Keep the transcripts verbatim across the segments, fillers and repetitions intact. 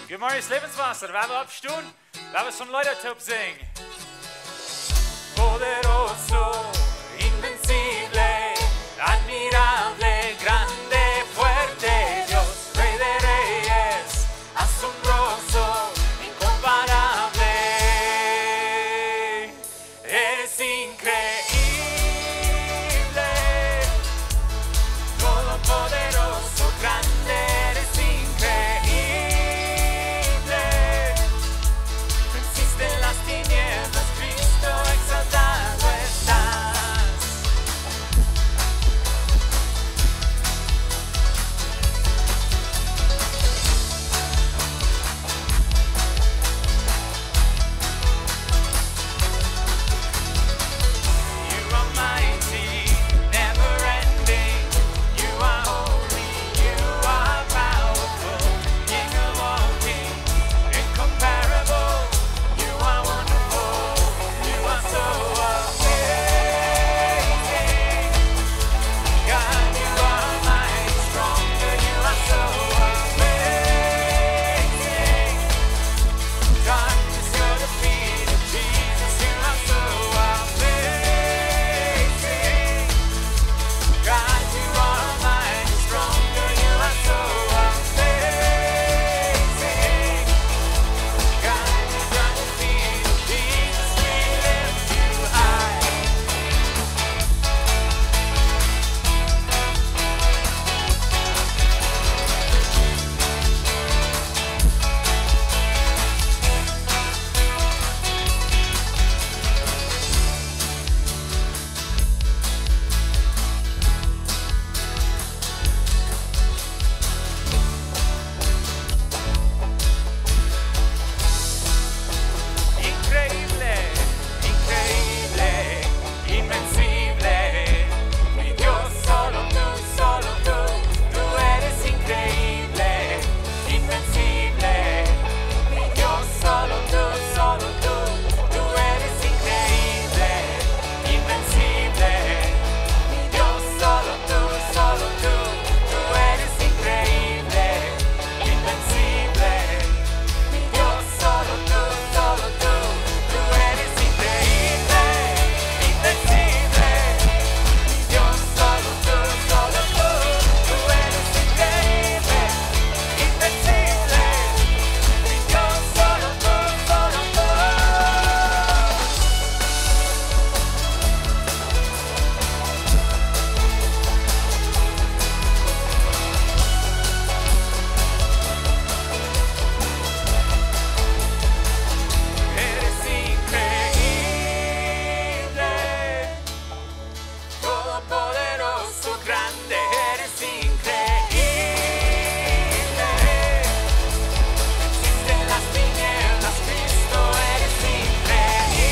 Good morning, Lebenswasser. Woa wie oppstonen? Woa wie some Leeda toop sinjen? Poderoso, invencible, admirable, grande, fuerte Dios, Rey de reyes, asombroso, incomparable. Eres increíble, todopoderoso, grande, eres increíble. Venciste las tinieblas, Cristo, exaltado estás. You are mighty, never ending. You are holy, you are powerful. King of all kings, incomparable. You are wonderful. You are so amazing. God, you are mighty, stronger. You are so amazing. Darkness, you're defeated. Jesus, you are so amazing. God, you are mighty, stronger. You are so amazing. God, you are defeated. Jesus, we lift you high. Increíble, increíble, invencible. Mi Dios, solo tú, solo tú, tú eres increíble, invencible. Mi Dios, solo tú, solo tú, tú eres increíble, invencible. Mi Dios, solo tú, solo tú, tú eres increíble, invencible. Mi Dios, solo tú, solo tú, tú eres increíble, invencible. Mi Dios, solo tú, solo tú, tú eres increíble, invencible. Mi Dios, solo tú, solo tú. Eres increíble, todopoderoso, grande, eres increíble. Venciste las tinieblas, Cristo, eres increíble.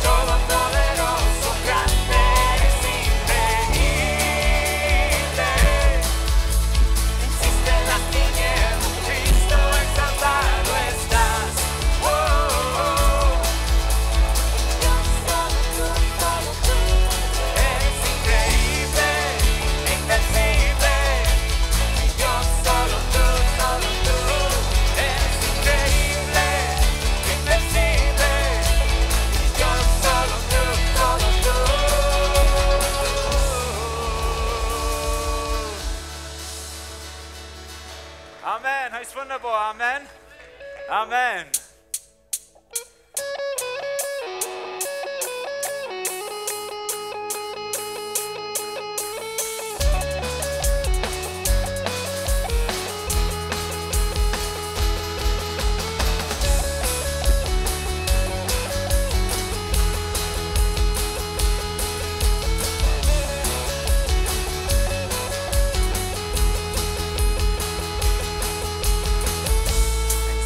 Todopoderoso, grande, eres increíble. Venciste las tinieblas, Cristo, exaltado estás. Oh, oh, oh. Eres increíble, invencible. Mi Dios, solo tú, solo tú. Eres increíble, invencible. Mi Dios, solo tú, solo tú. Amen. Hee es wundaboa. Amen. Amen.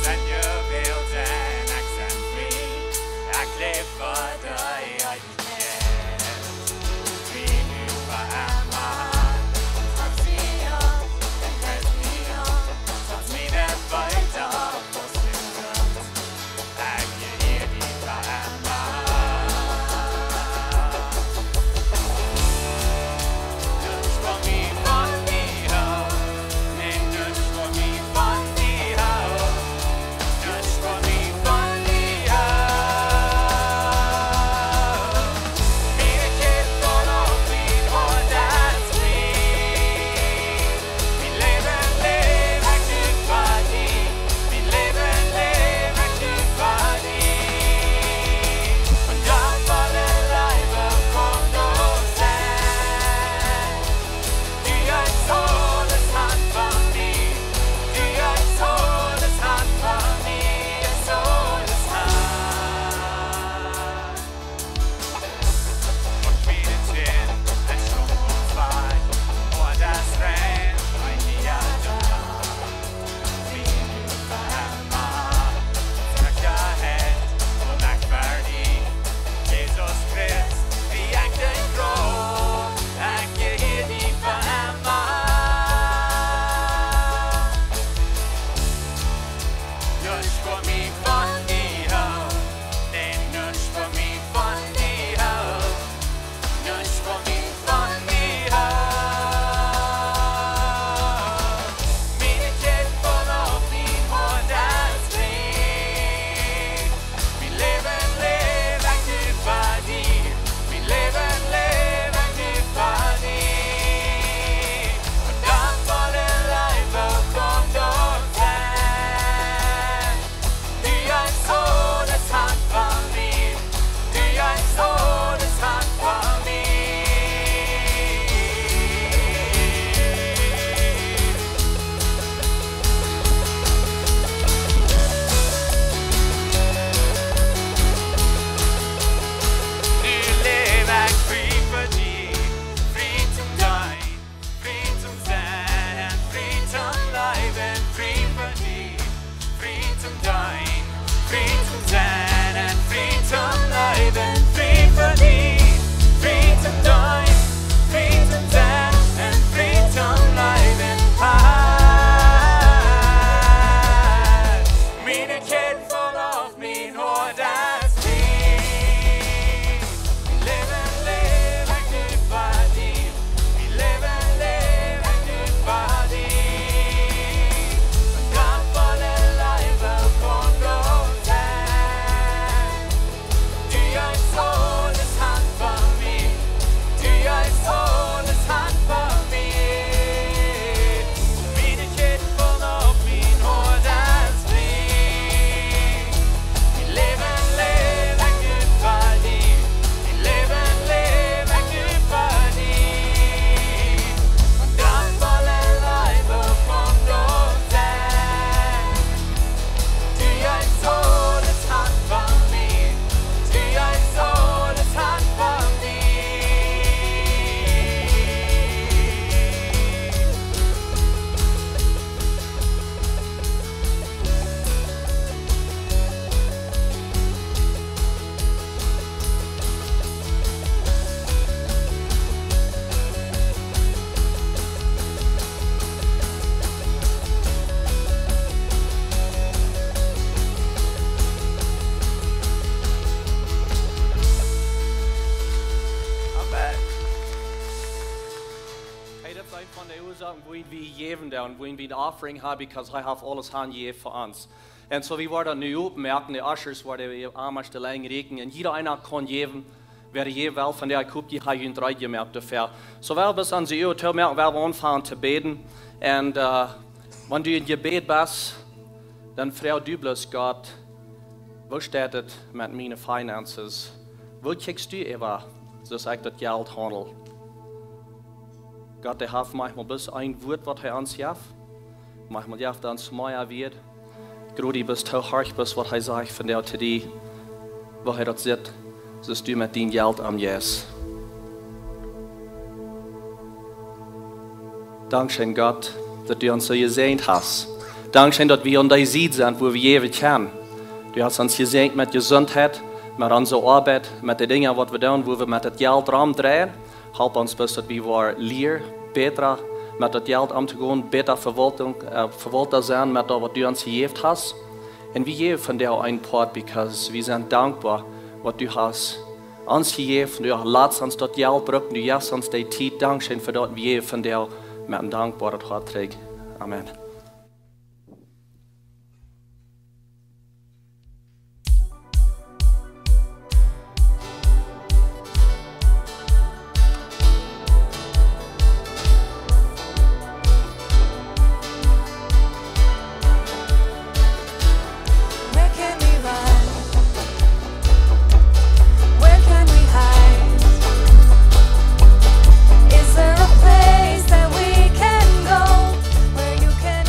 Send your will to Daut es eent von de Uasoaken, wuarom wie jäwen doonen, wuarom wie een offering haben, because hee haft aules aunjejäft fa ons. Un soo, wie woaren nu oppmoaken, de ushers woaren de Armband rieekjen, un jieda eena kaun jäwen, wäa jäwen well, von dee ekj hop, dee haben junt reed jemoakt doafäa. Soo, wie woaren ons Uagen toomoaken, wie woaren aunfangen to bäden. Un, äh, wan du em Jebäd best, dan froag du bloos Gott: Woo steit et met miene finances? Woo kjikjst du äwa, soo aus ekj daut Jelt haundel? Gott, dee haft maunchmol bloos een Wuat, waut hee ons jeft. Maunchmol jeft hee ons mea Wuat. Jrod dee bloos too horch, bloos waut hee sajcht von dee to dee, woo hee daut sitt, soo aus du met dien Jelt omjeist. Dankscheen, Gott, daut du ons soo jesäajent hast. Dankscheen, daut wie aun dee Sied sent, wua wie jäwen kjennen. Du hast ons jesäajent met Jesundheit, met onse Oabeit, met de Dinja, waut wie doonen, wua wie met daut Jelt romdreien. Help ons bloos, daut wie woaren lieren, bäta met daut Jelt omtogonen, bäta Vewaultunk, äh, Vewaulta sennen met daut, waut du ons jejäft hast. Un wie jäwen von dee een Poat, because wie sent dankboa, waut du hast ons jejäft, du latst ons daut Jelt brucken, du jefst ons dee Tiet. Dankscheen fa daut, wie jäwen von dee met een dankboaret Hoat trigj. Amen. Where can we run? Where can we hide? Is there a place that we can go where you can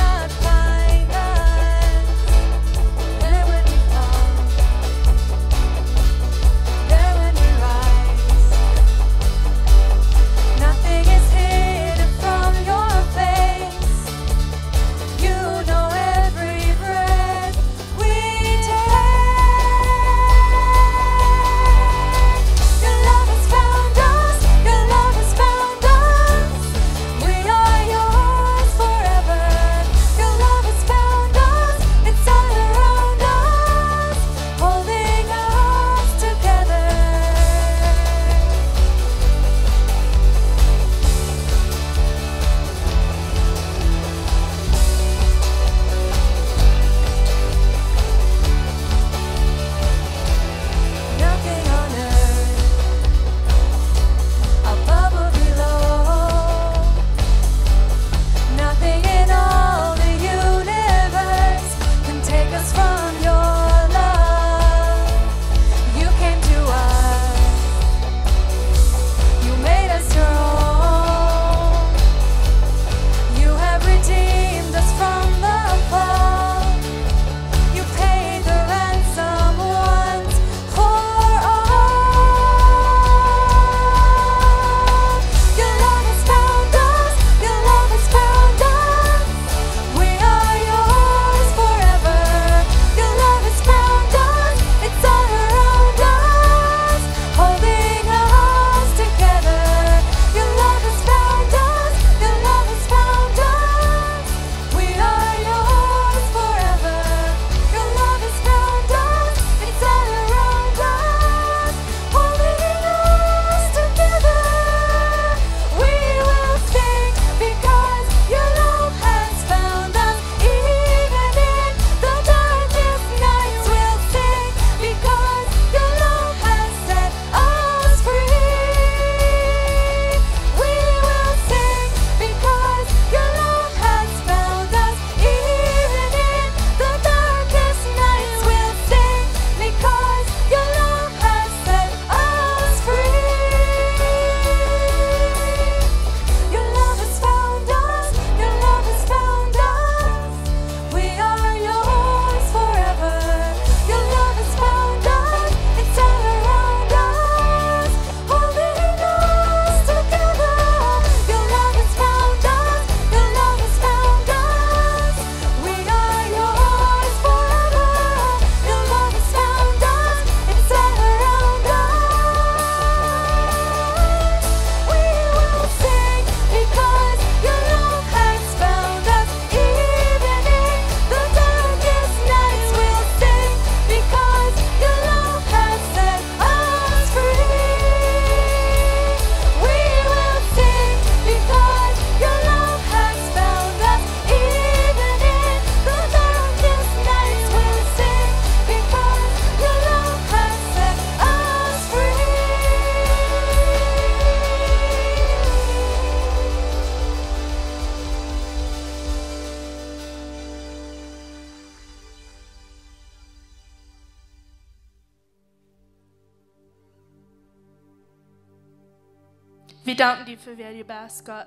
Wie danken die fa wäa du best, Gott.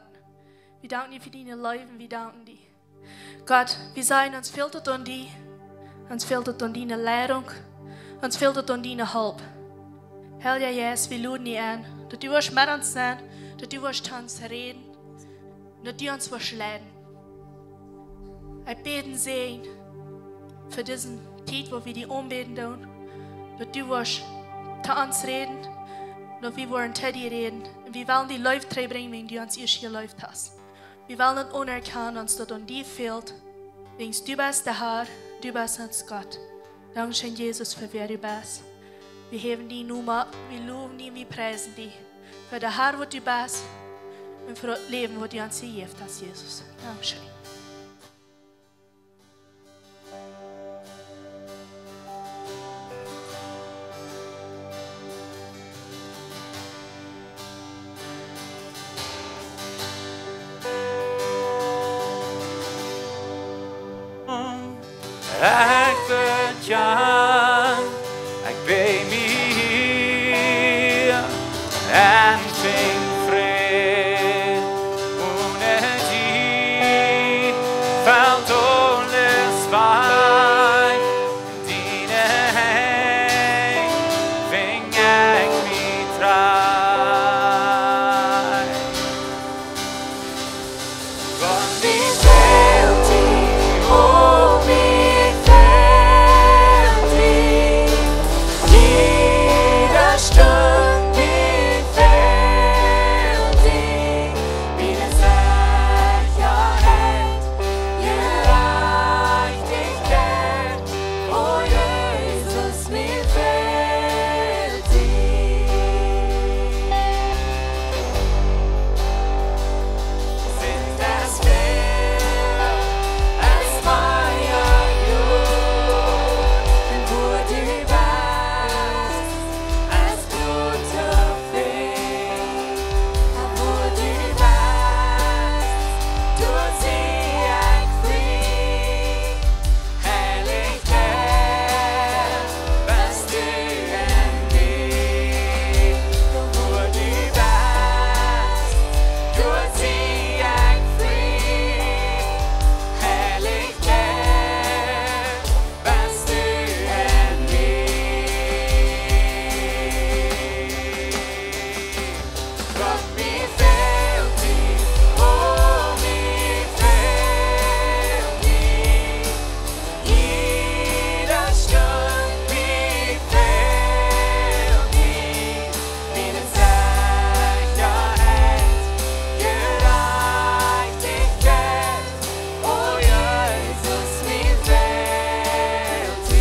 Wie danken die fa diene Leew, wie danken die. Gott, wie sajen, ons fält et aun die, ons fält et aun diene Leidunk, ons fält et aun diene Help. Heilja Jeist, wie loden die enn, daut du woascht met ons sennen, daut du woascht to ons räden, daut du ons woascht leiden. Ekj bäd een Säajen fa dise Tiet, wua wie die aunbäden doonen, daut du woascht to ons räden, daut wie woaren to die räden. Un wie wellen die Leew trigjbrinjen, wiels du ons ieescht jeleeft hast. Wie wellen daut aunerkjanen, ons daut aun die fält, wiels du best de Herr, du best ons Gott. Dankscheen, Jesus, fa wäa du best. Wie häwen dienen Nomen opp, wie lowen die, wie priesen die. Fa de Herr, waut du best, un fa daut Läwen, waut du ons jejäft hast, Jesus. Dankscheen. Ekj bekjan, ekj bäd mie, en finj Fräd. Onen die felt aules wajch. Diene Henj finj ekj mie trajcht. Gott, mie fält die, oh, mie fält die. Jiede Stund, mie fält die. Miene Sechaheit, Jerajchtichkjeit, o Jesus, mie fält die. Sind es Welt, es Feier, Glut, un wua du best, es Glut. O Jesus, mie fält die.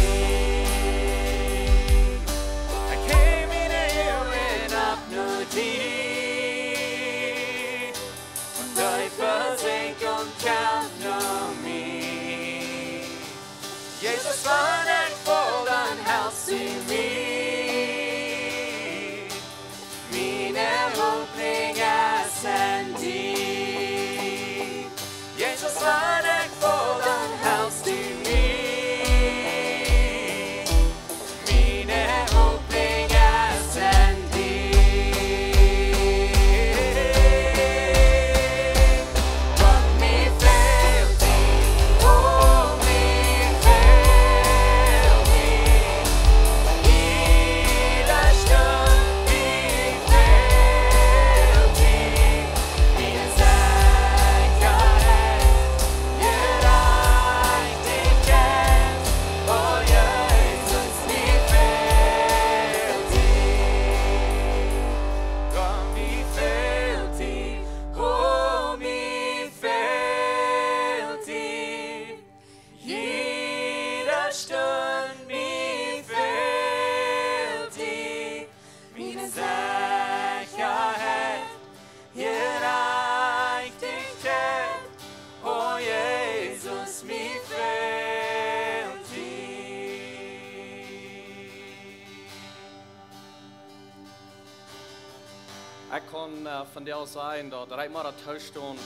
Ekj hef miene Uagen opp no die. Un ekj vesenkj un kjam no mie. Jesus, wan ekj faul, dan helpst du mie. Miene Hopninj es en die. Jesus, wan ekj faul, dan helpst du mie. Miene Hopninj es en die. Gott, mie fält die, o, mie fält die. Jiede Stund, mie fält die. Miene Sechaheit, Jerajchtichkjeit, o Jesus, mie fält die. Gott, mie fält die, o, mie fält die. Jiede Stund, mie fält die. Miene Sechaheit, Jerajchtichkjeit, o Jesus, mie fält die. Ekj kaun, eh, vondoag sajen daut, daut ekj mie daut toostone.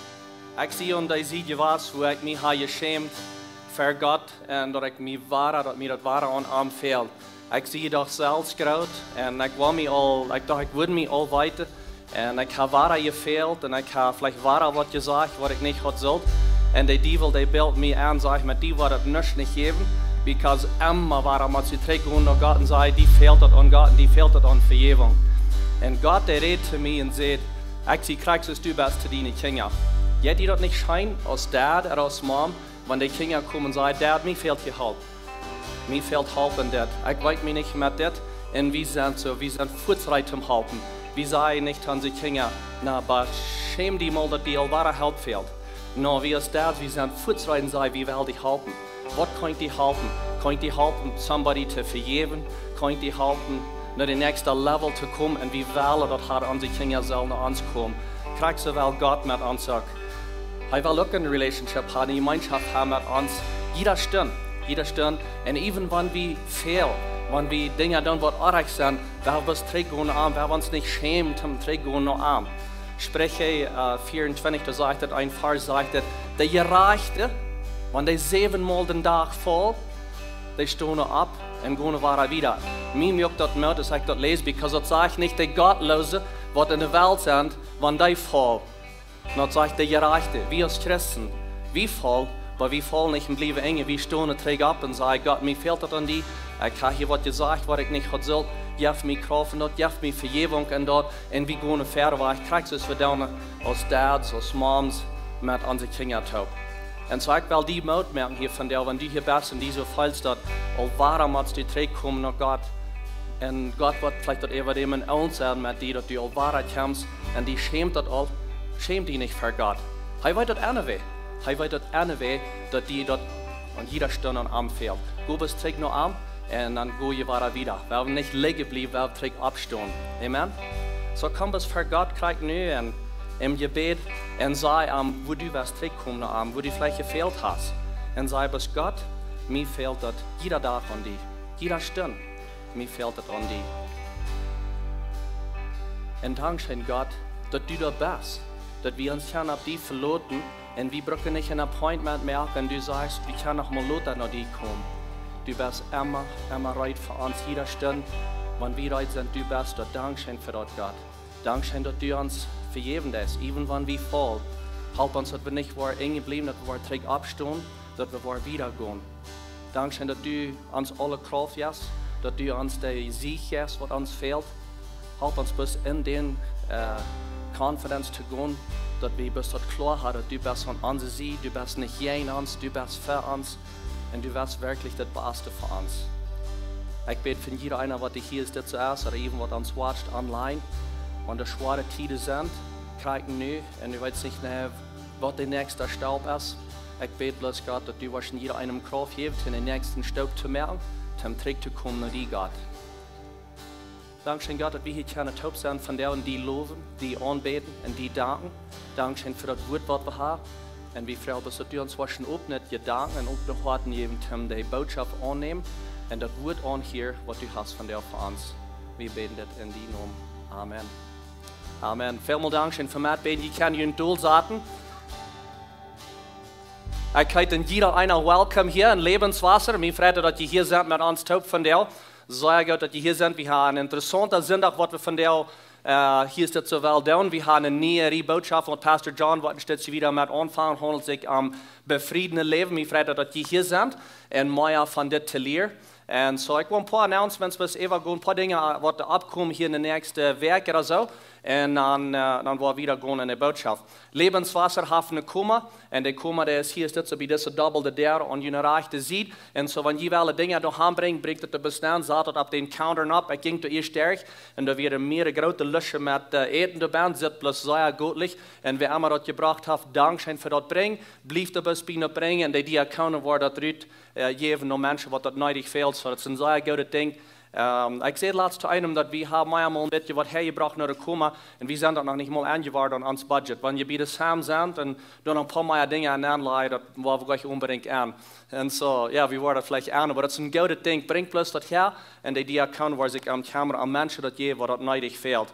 Ekj sie aun dee Sied jewast, wua ekj mie ha jeschämt ver Gott un daut ekj mie wada, daut mie daut wada aun am fäld. Ekj sie doch selfst groot un ekj wull mie aul, ekj docht, ekj wudd mie aul weeten, Un ekj hab wada jefält un ekj hab veleicht wada waut jesajcht, waut ekj nich haud sullt. Un de Diewel, dee bilt mie aun, sajcht, met die woat et nuscht nich jäwen, because emma wada motst du trigjgonen no Gott un sajen, die fält daut aun Gott un die fält daut aun Vejäwunk. Un Gott, dee rät to mie un säd: "Ekj sie krakjt soo aus du best to diene Kjinja. Jeit die daut nich scheen aus Dad ooda aus Mom, wan de Kjinja komen un sajen: Dad, mie fält hia Help. Mie fält Help en dit. Ekj weet mie nich met dit." Un wie sent soo, wie sent fuaz reed toom halpen. Wie sajen nich to onse Kjinja: "Na, oba schäm die mol, daut die aul wada Help fält." No, wie aus Dads, wie sent fuaz reed un sajen: "Wie well die halpen. Waut kaun ekj die halpen? Kaun ekj die halpen somebody to vejäwen? Kaun ekj die halpen no de näakjste Level to komen?" Un wie wellen daut, Har, onse Kjinja sellen no ons komen. Krakjt soo well Gott met ons uk. Hee well uk eene Relationship haben, eene Jemeenschoft haben met ons. Jieda Stund, jieda Stund. Un even wan wie fälen, wan wie Dinja doonen waut oajch sent, wie woaren trigjgonen no am, wie woaren ons nich schämen toom trigjgonen no am. Spricha, äh, vea un twintich, doa sajcht et, een Varsch sajcht et: "De Jerajchte, wan dee säwen mol dän Dach faulen, dee stonen opp un gonen wada wieda." Mie muak daut Moot, aus ekj daut läs, because daut sajcht nich de Gottloose, waut en de Welt sent, wan dee faulen. Daut sajcht de Jerajchte. Wie aus Christen, wie faulen, oba wie faulen nich un bliewen enje. Wie stonen trigj opp un sajen: "Gott, mie fält daut aun die. Ekj hab hia waut jesajcht, waut ekj nich haud sullt. Jeff mie Krauft en daut, jeff mie Vejäwunk en daut." Un wie gonen wieda, krakjt soo aus wie doonen aus Dads, aus Moms, met onse Kjinja toop. Un soo, ekj well die Moot moaken hia vondoag, wan du hia best un die soo feelst, daut aul wada motst du trigjkomen no Gott. Un Gott woat veleicht daut äwa däm en ons sennen met die, daut du aul wada kjemst un die schämt daut aul. Schäm die nich ver Gott. Hee weet daut anyway. Hee weet daut anyway, daut die daut aun jieda Stund aun am fält. Go bloos trigj no am un dan go jie wada wieda. Wie woaren nich lijen bliewen, wie woaren trigj oppstonen. Amen? Soo, komm bloos ver Gott krakjt nu un em Jebäd un saj am, wua du woascht trigjkomen no am, wua du veleicht jefält hast. Un saj bloos: "Gott, mie fält daut jieda Dach aun die. Jieda Stund, mie fält daut aun die." Un dankscheen, Gott, daut du doa best, daut wie ons kjennen opp die veloten un wie brucken nich een Appointment moaken un du sajchst: "Wie kjennen noch mol lota no die komen." Du best emma, emma reed fa ons, jieda Stund, wan wie reed sent, du best doa. Dankscheen fa daut, Gott. Dankscheen, daut du ons vejäwen deist, even wan wie faulen. Help ons, daut wie nich woaren enje bliewen, daut wie woaren trigj oppstonen, daut wie woaren wieda gonen. Dankscheen, daut du ons aule Krauft jefst, daut du ons de Sieg jefst, waut ons fält. Help ons bloos en dän, äh, confidence to gonen, daut wie bloos daut kloa haben, daut du best aun onse Sied, du best nich jäajen ons, du best fa ons un du woascht werkjlich daut Baste fa ons. Ekj bäd fa jieda eena, waut hia es, dit soo es, ooda even waut ons watcht online, wan de schwoare Tieden sent, krakjt nu, un du weetst nich, nä, waut de näakjste Stap es. Ekj bäd bloos, Gott, daut du woascht en jieda eenem Krauft jäwen, toom dän näakjsten Stap to moaken, toom trigj to komen no die, Gott. Dankscheen, Gott, daut wie hia kjennen toop sennen vondoag un die lowen, die aunbäden un die danken. Dankscheen fa daut Wuat, waut wie haben. Un wie froagen, daut du ons woascht opne Jedanken un opne Hoaten jäwen, toom de Bootschoft aunnämen un daut Wuat aunhieren, waut du hast vondoag fa ons. Wie bäden dit en dienen Nomen. Amen. Amen. Välmol dankscheen fa metbäden. Jie kjennen junt dolsaten. Ekj heet en jieda eena welcome hia en Lebenswasser. Mie freit daut jie hia sent met ons toop vondoag. Sea goot, daut jie hia sent. Wie haben een interessaunta Sindach, waut wie vondoag, äh, hia es daut soo well doonen. Wie haben eene niee Rieej Bootschoft, waut Pastor John woat een Stootje wieda met aunfangen, haundelt sikj om befriedende Läwen. Mie freit daut, daut jie hia sent un mea von dit to lieren. Un soo, ekj well een poa announcements, bloos äwa gonen, een poa Dinja, äh, waut doa oppkomen hia en de näakjste Wäakj ooda soo. Un dan, äh, dan woa wie wieda gonen en de Bootschoft. Lebenswasser haft eene Koma, un de Koma, dee es hia, es dit soo bie dise dobbelde Däa aun june rajchte Sied. Un soo, wan jie wellen Dinja doa han brinjen, brinjt et doa bloos aun, sat et opp dän Counter opp. Ekj jinkj doa ieescht derch, un doa wieren mearere groote Lischen met, äh, Äten doa benn, sitt bloos sea gootlich. Un wäa emma daut jebrocht haft, dankscheen fa daut brinjen. Bliewt doa bloos bie daut brinjen, un de Diakonen woaren daut rut, äh, jäwen no Menschen, waut daut needich fält. Soo, daut es een sea goodet Dinkj. Ähm, ekj säd latst to eenem, daut wie haben mol een bät waut häajebrocht no de Koma, un wie sent daut noch nich mol aunjeworden aun ons Budget. Wan jie bie de Sam sent un doa noch een poa mea Dinja aunlajen, daut woa wie jlikj onbedinjt aun. Un soo, jo, wie woaren daut veleicht aun, oba daut es een goodet Dinkj. Brinjt bloos daut häa, un de Diakonen woaren sikj om kjemmren, om Menschen daut jäwen, waut daut needich fält.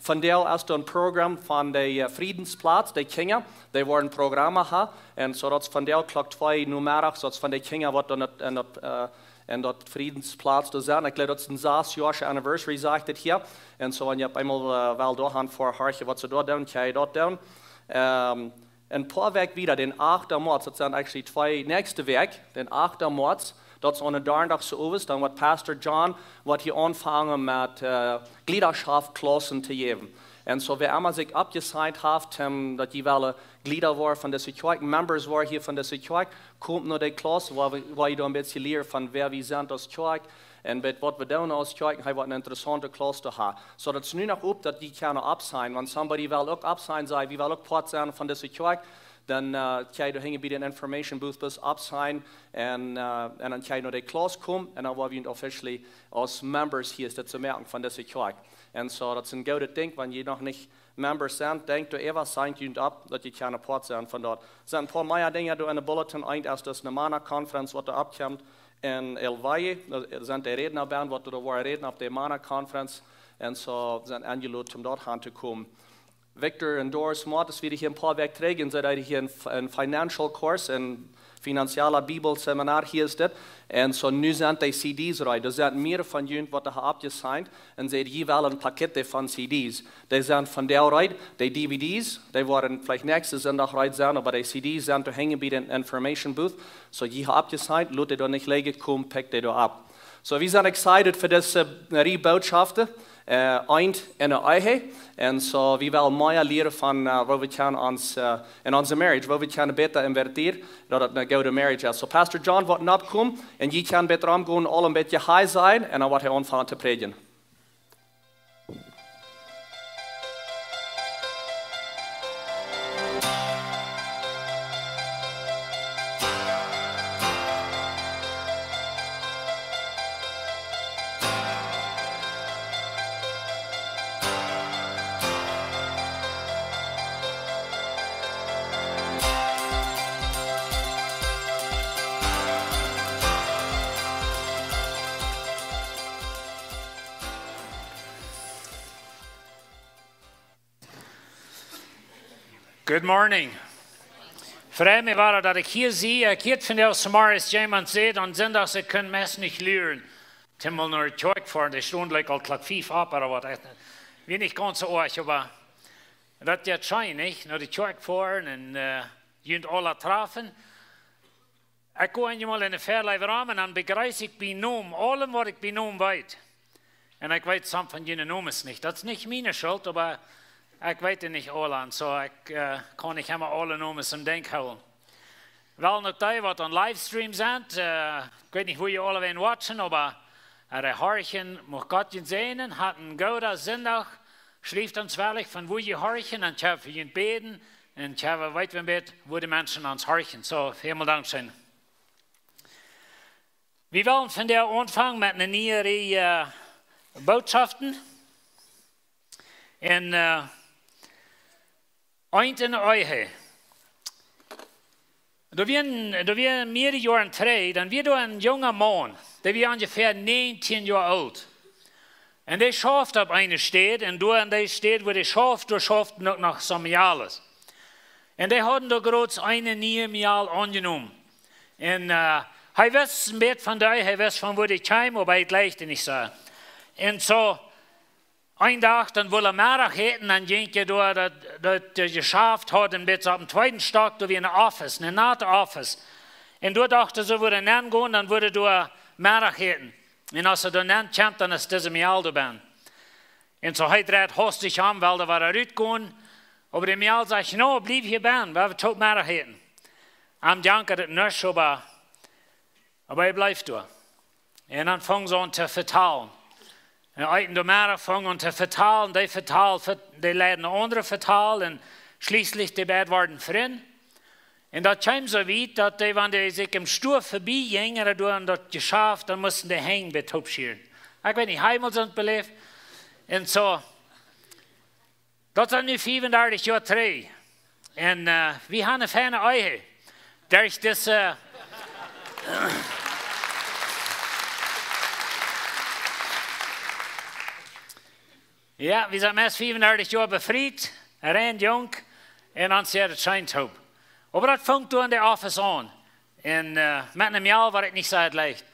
Vondoag es doa een Programm von de, äh, Friedensplatz, de Kjinja, dee woaren Programme haben. Un soo daut es vondoag Klock twee nomeddags, daut es von de Kjinja, waut doa en daut, äh, En daut Friedensplatz doa sennen. Ekj jleew daut es een sas Joa anniversary, sajcht et hia. En soo, wan jie opp eemol, äh, well doa han fa horchen waut see doa doonen, kjenn jie daut doonen. Ähm, een poa Wäakj wieda, dän achten Moaz, daut sent actually twee näakjste Wäakj, dän achten Moaz, daut es aun een Donnadach soo owes, dan woat Pastor John, woat hia aunfangen met, äh, Jliedschaftsklaussen to jäwen. En soo, wäa emma sikj oppjesigned haft, ähm, daut jie wellen Jlieda woaren von dise Kjoakj, members woaren hia von dise Kjoakj, komt no de Klauss, wua wie, wua jie dan een bät lieren von wäa wie sent aus Kjoakj, en bät waut wie doonen aus Kjoakj, hee woat eene interessaunte Klauss to haben. Soo, daut es nu noch op, daut jie kjennen oppsignen. Wan somebody well uk oppsignen, saj, wie wellen uk Poat sennen von dise Kjoakj, dan, äh, kjenn jie doa hinjen bie dän Information Booth bloos oppsignen en, äh, en dan kjenn jie no de Klauss komen en dan woa wie junt officially aus members hia es daut to moaken von dise Kjoakj. En soo, daut es een goodet Dinkj, wan jie noch nich members sent, denkjt doa äwa, signt junt opp, daut jie kjennen Poat sennen von daut. Sent een poa mea Dinja doa en de bulletin, eent es dus ne Mana-Conference, waut doa oppkjemt en El Valle. Doa sent de Rädna bie, waut doa woaren räden opp de Mana-Conference. En soo sent enjelot om doa han to komen. Victor en Doris Mortis wieren hia een poa Wäakj trigj en see deeden hia een, een financial course, een finanziella Bibelseminar, hia es dit. En soo nu sent de C Ds reed. Doa sent mea von junt waut doa haben oppjesigned. En see, jie wellen een Paket von C Ds. Dee sent vondoag reed. De D V Ds, dee woaren veleicht näakjsten Sindach reed sennen, oba de C Ds sent doa hinjen bie dän Information Booth. Soo, jie haben oppjesigned, lot dee doa nich lijen, komt, pickt dee doa opp. Soo, wie sent excited fa dise, äh, Rieej Bootschoften, äh, eent en de Ehe. En soo, wie wellen mea lieren von, äh, woo wie kjennen ons, äh, en onse marriage, woo wie kjennen bäta invertieren, daut et eene goode marriage es. Soo, Pastor John woat nopp komen en jie kjennen bäta romgonen, aul een bät high sennen en dan woat hee aunfangen to prädjen. Good morning. Frei mie wada daut ekj hia sie. Ekj hieed vondoag zemorjes jemaunt säd aun Sindach, see kunnen meist nich luren. Timmel no de Kjoakj foaren, dee stunt like aul Klock fief opp ooda waut. Ekj weet nich gaunz soo oajch, oba daut jeit scheen, nich? No de Kjoakj foaren en, äh, junt aula trafen. Ekj go eenjemol en de Väaleew rom en dan bejreess ekj bie Nomen aulem waut ekj bie Nomen weet. En ekj weet some von june Nomes nich. Daut es nich miene Schult, oba ekj weet dee nich aula. En soo, ekj, äh, kaun nich emma aule Nomes em Denkj hoolen. Well, uk dee waut aun Livestream sent, äh, ekj weet nich woo jie aule wäajen watchen, oba, äh, horchen, mucht Gott junt säajnen, hat een gooden Sindach, schrieft ons wellich von woo jie horchen, dan kjenn wie fa junt bäden, en kjenn wie weeten, woo de Menschen ons horchen. Soo, välmol dankscheen. Wie wellen vondoag aunfangen met eene niee Rieej, äh, Bootschoften. En, äh, eent en de Ehe. Doa wia, doa wia mearere Joaren trigj, dan wia doa een junga Maun, dee wia onjefäa näajentieen Joa oolt. En dee schauft opp eene Städ, en doa en dee Städ, wua dee schauft, doa schauften uk noch Samueles. En dee hauden doa groots eene niee Mejal aunjenomen. En, äh, hee wist een bät von dee, hee wist von wua dee kjeem, oba hee jlikjt dee nich soo. En soo, een Dach, dan wull hee Meddach äten, dan jinkj hee doa, daut, daut, daut Jeschaft haud een bät opp dän tweeden Stock, doa wia een Office, een nate Office. En doa docht hee, soo wudd hee nengonen, dan wudd hee doa Meddach äten. En aus hee doa nenkjemt, dan es dise Mejal doa bennen. En soo hee dreit haustich om, well doa wada rutgonen. Oba de Mejal sajcht: "No, bliew hia bennen, wie woaren toop Meddach äten." Am jankad et nuscht, oba, oba hee bleef doa. En dan fungen see aun to vetalen. En eeten doa Meddach, fungen aun to vetalen, dee vetald, vet-, dee leiden aundre vetalen, en schlieslich dee beid worden Frind. En daut kjeem soo wiet, daut dee, wan dee sikj em Stua vebie jinjen, ooda doa en daut Jeschaft, dan musten dee Henj bie toop schieren. Ekj weet nich, hab jie mol soont beläft? En soo, daut sent nu fiefundartich Joa trigj. En, äh, wie haben eene feine Ehe. Derch dise, jo, wie sent meist fiefundartich Joa befriet, rein junk, en ons jeit et scheen toop. Oba daut funk doa en de Office aun. En, äh, met eene Mejal wia et nich soo leicht.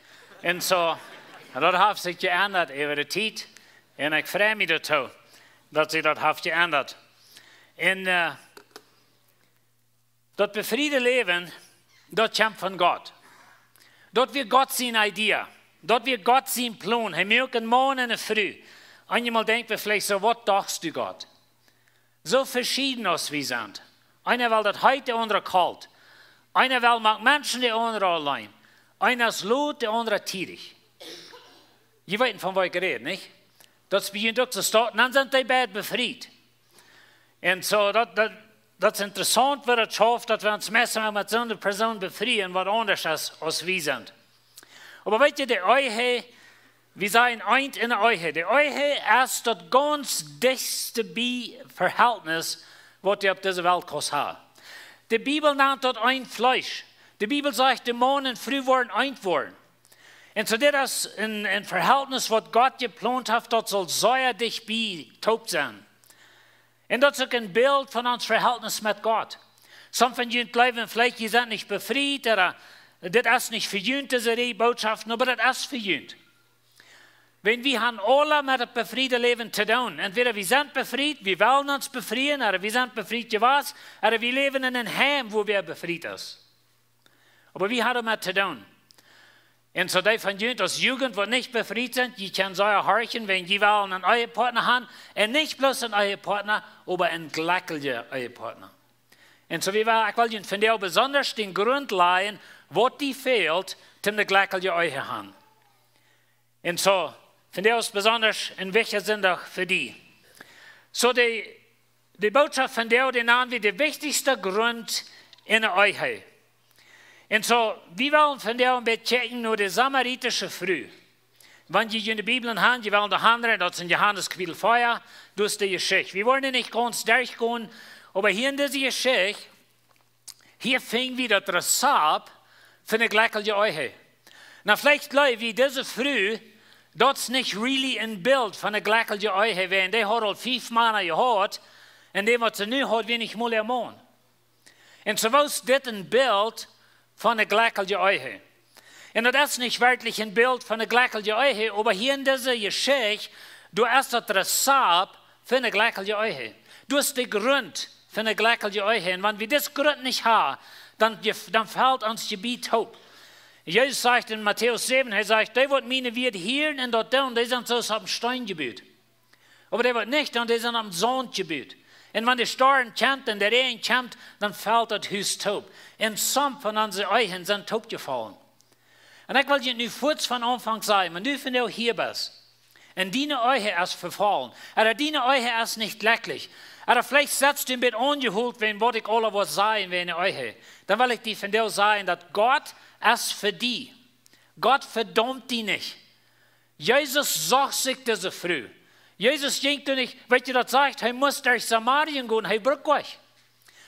Un soo, daut haft sikj jeendat äwa de Tiet. Un ekj frei mie doatoo, daut sikj daut haft jeendat. Un daut befriede Läwen, daut kjemt von Gott. Daut wia Gott sien Idee. Daut wia Gott sien Plon. Hee muak een Maun un eene Fru. Eenjemol denkj wie veleicht soo: Waut dochst du, Gott? Soo veschieden aus wie sent. Eena well daut heet, de aundra kolt. Eena well, moakt Menschen, de aundra auleen. Eena es lot, de aundra tiedich. Jie weeten, von waut ekj räd, nich? Daut es bie junt uk soo. Dan sent dee beid befriet. Un soo, daut, daut, daut es interessaunt, woo daut schauft, daut wie ons meist mol met soone Persoon befrieen, waut aundasch es aus wie sent. Oba weet jie, de Ehe, wie sajen eent enne Ehe. De Ehe es daut gaunz dichtste bie Verhältnis, waut wie opp dise Welt kaust haben. De Bibel nant daut een Fleesch. De Bibel sajcht, de Maun un Fru woaren eent woaren. Un soo, dit es een, een Verhältnis, waut Gott jeplont haft, daut saul sea dicht bie toop sennen. Un daut es uk een Bilt von ons Verhältnis met Gott. Somje von junt jleewen veleicht, jie sent nich befriet, ooda dit es nich fa junt, dise Rieej Bootschoften, oba daut es fa junt. Wan wie haben aule met daut befriede Läwen to doonen. Entwäda wie sent befriet, wie wellen ons befrieen, ooda wie sent befriet jewast, ooda wie läwen en een Heim, wua wie befriet es. Oba wie haben doamet to doonen. Un soo dee von junt aus Jugend, waut nich befriet sent, jie kjennen sea horchen, wan jie wellen een Ehepartner haben, un nich bloos een Ehepartner, oba een jlekjelje Ehepartner. Un soo, wie wellen, ekj well junt vondoag besonda dän Grunt lajen, waut die fält, om de jlekjelje Ehe haben. Un soo, vondoag es besonda een wichtja Sindach fa die. Soo, de, de Bootschoft vondoag, dee nanen wie de wichtichste Grunt enne Ehe. Un soo, wie wellen vondoag een bät kjikjen no de samaritische Fru. Wan jie june Bibeln haben, jie wellen doa han, daut es en Johanes Kapitel vea, doa es de Jeschicht. Wie woaren nich gaunz derchgonen, oba hia en dise Jeschicht, hia finj wie daut Rezapt fa eene jlekjelje Ehe. Nu, veleicht jleew wie, dise Fru, daut es nich really een Bilt von eene jlekjelje Ehe, wiels dee haud aul fief Mana jehaut, un dee, waut see nu haud, wia nich mol äa Maun. Un soo wia dit een Bilt von eene jlekjelje Ehe. Un daut es nich werkjlich een Bilt von eene jlekjelje Ehe, oba hia en dise Jeschicht, doa es daut Rezapt fa eene jlekjelje Ehe. Doa es de Grunt fa eene jlekjelje Ehe. Un wan wie disen Grunt nich haben, dan, dan fält ons Jebied toop. Jesus sajcht en Matäus säwen, hee sajcht: Dee, waut miene Wieed hieren un daut doonen, dee sent soo aus opp een Steen jebut. Oba dee, waut nich doonen, dee sent opp Saunt jebut. Un wan de Storm kjemt un de Räajen kjemt, dan fält daut Hus toop. Un somje von onse Ehen sent toopjefollen. Un ekj well junt nu fuaz von Aunfank sajen, wan du vondoag hia best, un diene Ehe es vefollen, ooda diene Ehe es nich jlekjlich, ooda veleicht sitst du een bät aunjehoolt wäajen waut ekj aula woa sajen wäajen de Ehe, dan well ekj die vondoag sajen, daut Gott es fa die. Gott vedaumt die nich. Jesus socht sikj dise Fru. Jesus jinkj doa nich, weetst du, daut sajcht, hee must derch Samarien gonen, hee bruckt nich.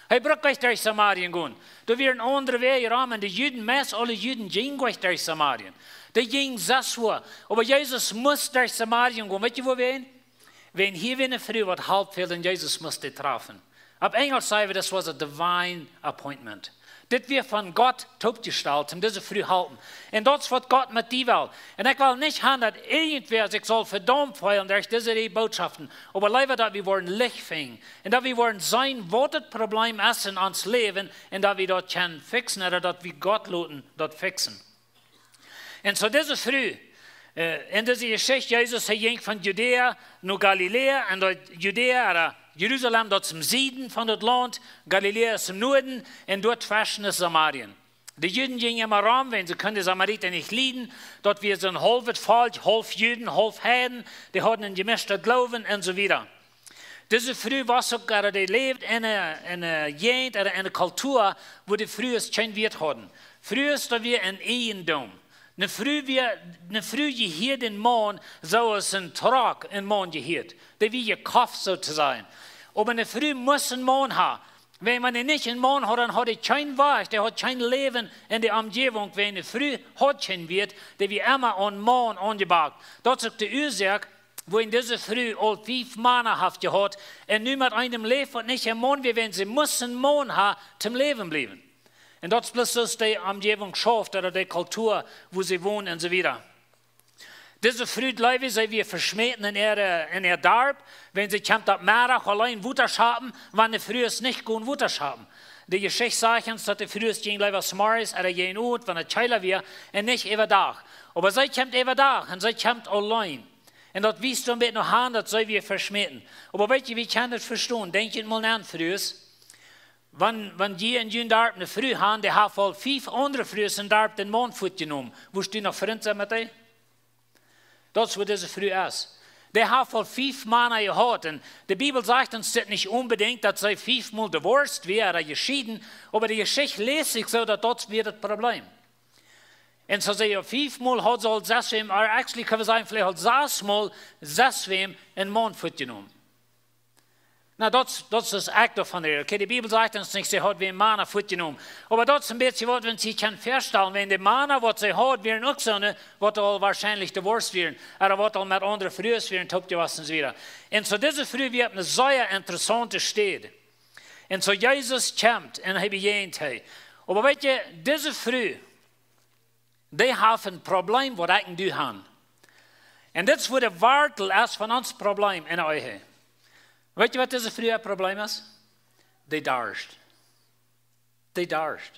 Hee bruckt nich derch Samarien gonen. Doa wieren aundre Wäaj, un de Juden, meist aule Juden jinjen nich derch Samarien. Dee jinjen sest wua. Oba Jesus must derch Samarien gonen. Weetst du, wuarom? Wiels hia wia eene Fru, waut Help fäld, un Jesus must dee trafen. Opp Enjlisch saj wie, this was a divine appointment. Dit wia von Gott toopjestalt, om dise Fru to halpen. Un daut es, waut Gott met die well. Un ekj well nich haben, daut irjentwäa sikj saul vedaumt feelen derch dise Rieej Bootschoften. Oba leewa, daut wie woaren Licht finjen. Un daut wie woaren seenen, waut daut Problem es en ons Läwen. Un daut wie daut kjennen fixen, ooda daut wie Gott loten daut fixen. Un soo dise Fru, äh, en dise Jeschicht, Jesus, hee jinkj von Judäa no Galiläa, un daut Judäa, ooda Jerusalem, daut es em Sieden von daut Launt, Galiläa es em Nuaden, un doa tweschen es Samarien. De Juden jinjen emma rom, wiels see kunnen de Samarita nich lieden, daut wia soon haulwet Volkj, haulf Juden, haulf Heiden, dee hauden een jemischtet Gloowen un soo wieda. Dise Fru wia uk, ooda dee läwd en eene, en eene Jäajent, ooda en eene Kultua, wua de Frues kjeen Wieet hauden. Frues, daut wia een Ieejendom. Eene Fru wia, eene Fru jehieed dän Maun, soo aus een Trock een Maun jehieet. Dee wia jekoft, soo to sajen. Oba eene Fru must een Maun haben. Wan, wan see nich een Maun haud, dan haud see kjeen Wajch, dee haud kjeen Läwen en de Omjäajent, wiels eene Fru haud kjeen Wieet, dee wia emma aun Maun aunjebungen. Daut es uk de Uasoak, wuarom dise Fru aul fief Mana haft jehaut un nu met eenem läft, waut nich äa Maun wia, wiels see must een Maun haben, toom läwen bliewen. Un daut es bloos soo aus de Omjäwunk schauft, ooda de Kultua, wua see wonen un soo wieda. Dise Fru, jleew ekj, see wia veschmäten en äa, en äa Darp, wan see kjemt opp Meddach auleen Wota schapen, wan de Frues nich gonen Wota schapen. De Jeschicht sajcht ons, daut de Frues jinjen leewa zemorjes ooda jäajen Owent, wan et kjeela wia, un nich äwadach. Oba see kjemt äwadach un see kjemt auleen. Un daut wiest een bät no han, daut see wia veschmäten. Oba weet jie, wie kjennen daut vestonen? Denkjt mol no, Frues. Wan, wan jie en jun Darp eene Fru han, dee haft aul fief aundre Frues em Darp dän Maun wajchjenomen. Wurscht du noch Frint sennen met dee? Daut es waut dise Fru es. Dee haft aul fief Mana jehaut. Un de Bibel sajcht ons dit nich onbedinjt, daut see fiefmol divorced wia ooda jescheeden, oba de Jeschicht läst sikj soo, daut daut wia daut Problem. Un soo see, jo, fiefmol haud see aul seswäm, or actually kjenn wie sajen, veleicht aul sesmol seswäm een Maun wajchjenomen. Na, daut, daut es act of an. Okay, de Bibel sajcht ons nich, see haud wäm Mana wajchjenomen. Oba daut es een bät waut wie ons hia kjennen väastalen, wan de Mana, waut see haud, wieren uk soone, waut aul woarschienlich divorced wieren, ooda waut aul met aundre Frues wieren toop jewast un soo wieda. Un soo dise Fru wia opp eene sea interessaunte Städ. Un soo Jesus kjemt un hee bejäajent hee. Oba weet jie, dise Fru, dee haft een Problem, waut ekj un du han. Un dit es wua de Wartel es von ons Problem en de Ehe. Weet jie, waut dise Fru äa Problem es? Dee darscht. Dee darscht.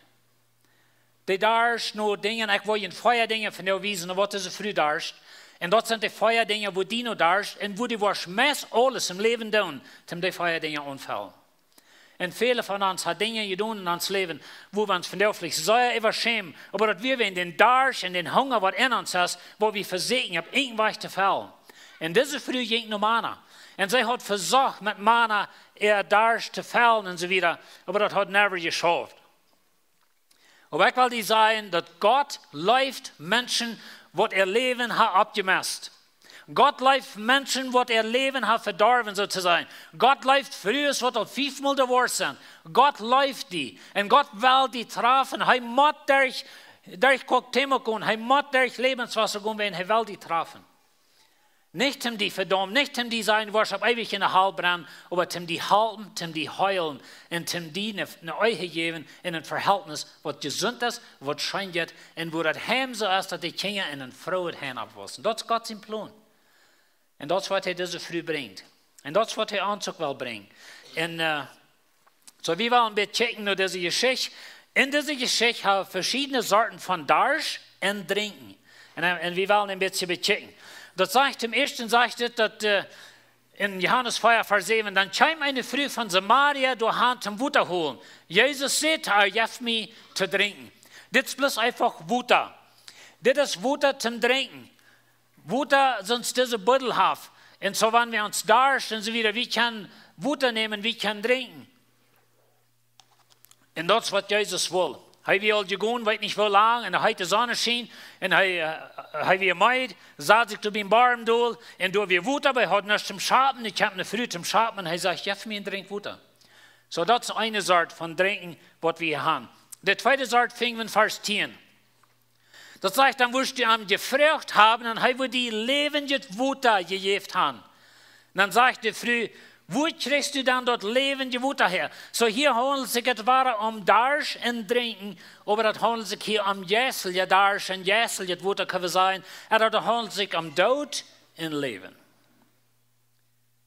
Dee darscht no Dinja, ekj well junt vea Dinja vondoag wiesen, waut dise Fru darscht. Un daut sent de vea Dinja, wua du no darscht, un wua du woascht meist aules em Läwen doonen, om dee vea Dinja aunfellen. Un väle von ons haben Dinja jedonen en ons Läwen, wua wie ons vondoag veleicht sea äwa schämen, oba daut wia wäajen dän Darscht un dän Hunga, waut en ons es, wua wie vesieekjen, opp irjent een Wajch to fellen. Un dise Fru jinkj no Mana. Un see haud vesocht, met Mana äa Darscht to fellen un soo wieda, oba daut haud never jeschauft. Oba ekj well die sajen, daut Gott leeft Menschen, waut äa Läwen haben oppjemesst. Gott leeft Menschen, waut äa Läwen haben vedorwen, soo to sajen. Gott leeft Frues, waut aul fiefmol divorced sent. Gott leeft die. Un Gott well die trafen. Hee mott derch, derch Cuauhtémoc gonen. Hee mott derch Lebenswasser gonen, wan hee well die trafen. Nich om die vedaumen, nich om die sajen, du woascht opp eewich en de Hal brennen, oba om die halpen, om die heelen un om die eene, eene Ehe jäwen un een Verhältnis, waut jesunt es, waut scheen jeit un wua daut Heim soo es, daut de Kjinja en een frooet Heim oppwaussen. Daut es Gott sien Plon. Un daut es waut hee dise Fru brinjt. Un daut es waut hee ons uk well brinjen. Un, äh, soo, wie wellen een bät kjikjen no dise Jeschicht. En dise Jeschicht haben wie veschiedne Sorten von Darscht un Drinkjen. Un, äh, un wie wellen een bät bekjikjen. Daut sajcht, toom ieeschten sajcht et, daut, äh, en Johanes vea, Varsch säwen, dan kjeem eene Fru von Samaria doahan toom Wota holen. Jesus säd to äa: "Jeff mie to drinkjen." Dit es bloos eefach Wota. Dit es Wota toom drinkjen. Wota, soo aus dise Buddel haft. Un soo, wan wie ons darscht un soo wieda, wie kjennen Wota nämen, wie kjennen drinkjen. Un daut es waut Jesus well. Hee wia aul jegonen, weet nich woo lang, un hee haud de Sonn jeschient, un hee, äh, hee wia meed, sad sikj doa biem Borm dol, un doa wia Wota, oba hee haud nuscht toom schaufen, hee kjeem no de Fru toom schaufen, un hee säd: "Jeff mie een Drink Wota." Soo, daut es eene Sort von Drinkjen, waut wie haben. De tweede Sort finj wie en Varsch tieen. Daut sajcht, dan wurscht du am jefroacht haben, un hee wudd die läwendjet Wota jejäft haben. Dan sajcht de Fru: "Wua kjrichst du dan daut läwendje Wota häa?" Soo, hia haundelt sikj et wada om Darscht un Drinkjen, oba daut haundelt sikj hia om jeistelja Darscht un jeisteljet Wota, kjenn wie sajen. Un daut haundelt sikj om Doot un Läwen.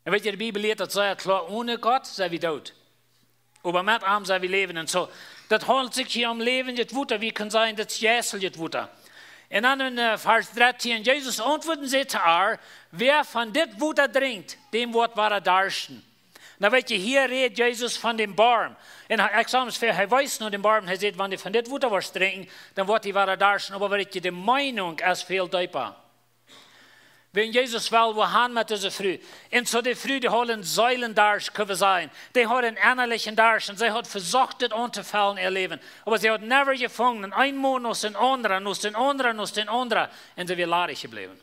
Un weet jie, de Bibel lieet daut sea kloa: Onen Gott sent wie doot, oba met am sent wie läwend. Un soo, daut haundelt sikj hia om läwendjet Wota, wie kjennen sajen, daut es jeisteljet Wota. Un dan en, äh, Varsch dartieen: Jesus auntwuad un säd to äa: "Wäa von dit Wota drinkjt, däm woat wada darschten." Nu weet jie, hia rät Jesus von dän Borm. Un hee, ekj saj mol, hee wiest no dän Borm, hee sajcht: "Wan du von dit Wota woascht drinkjen, dan woat die wada darschten." Oba weet jie, de Meenunk es väl deepa. Wan Jesus well, wua han met dise Fru? Un soo, de Fru, dee haud een Seelendarscht, kjenn wie sajen. Dee haud een ennalichen Darscht. Un see haud vesocht, dit auntofellen en äa Läwen. Oba see haud never jefungen. Een Maun no dän aundren, no dän aundren, no dän aundren. Un see wia ladich jebläwen.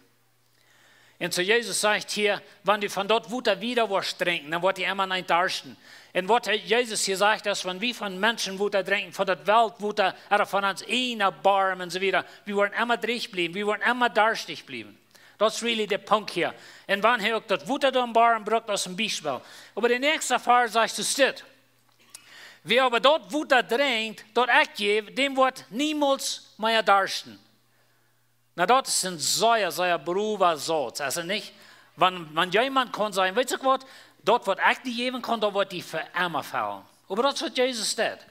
Un soo Jesus sajcht hia: "Wan du von daut Wota wieda woascht drinkjen, dan woat die emma nich darschten." Un waut hee, Jesus hia sajcht, es, wan wie von Menschen Wota drinkjen, von daut Weltwota, ooda von ons eejnet Borm un soo wieda, wie woaren emma drieech bliewen, wie woaren emma darschtich bliewen. Daut es really de Punkt hia. Un wan hee uk daut Wota doa em Borm brukt aus een Biespel. Oba de näakjste Varsch sajcht soo dit: Wäa oba daut Wota drinkjt, daut ekj jäw, däm woat niemols mea darschten. Na, daut es een sea, sea browa Sauz, es et nich? Wan, wan jemaunt kaun sajen: "Weetst waut, daut waut ekj die jäwen kaun, daut woat die fa emma fälen." Oba daut es waut Jesus deed.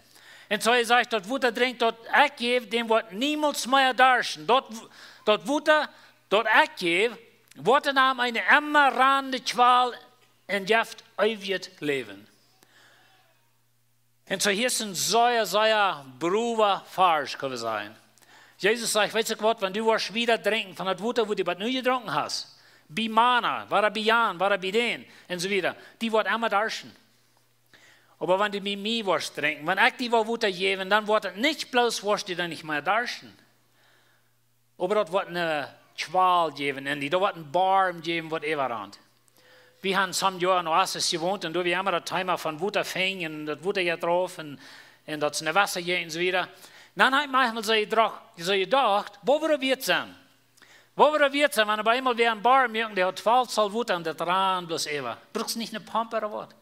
Un soo hee sajcht: "Daut Wota drinkjt, daut ekj jäw, däm woat niemols mea darschten. Daut, daut Wota, daut ekj jäw, woat en am eene emma rannende Kjwal un jeft eewjet Läwen." Un soo hia es een sea, sea browa Varsch, kjenn wie sajen. Jesus sajcht: "Weetst waut, wan du woascht wieda drinkjen von daut Wota, waut du bat nu jedrunken hast, bie Mana, wada bie Jan, wada bie dän, un soo wieda, die woat emma darschten. Oba wan du bie mie woascht drinkjen, wan ekj die woa Wota jäwen, dan woat et nich bloos, woascht du dan nich mea darschten, oba daut woat eene Kjwal jäwen en die, daut woat een Borm jäwen, waut äwarant." Wie haben some Joa en Oasis jewont un doa wia emma daut Thema von Wota finjen un daut Wota jeit rauf un, un daut es een Wota jeit un soo wieda. Dan hab ekj maunchmol soo jedroch-, soo jedocht: "Woo wudd daut sennen? Woo wudd daut sennen, wan bie eemol wia een Borm, dee haud twalf Zoll Wota un daut rand bloos äwa? Bruckst nich eene Pomp ooda waut?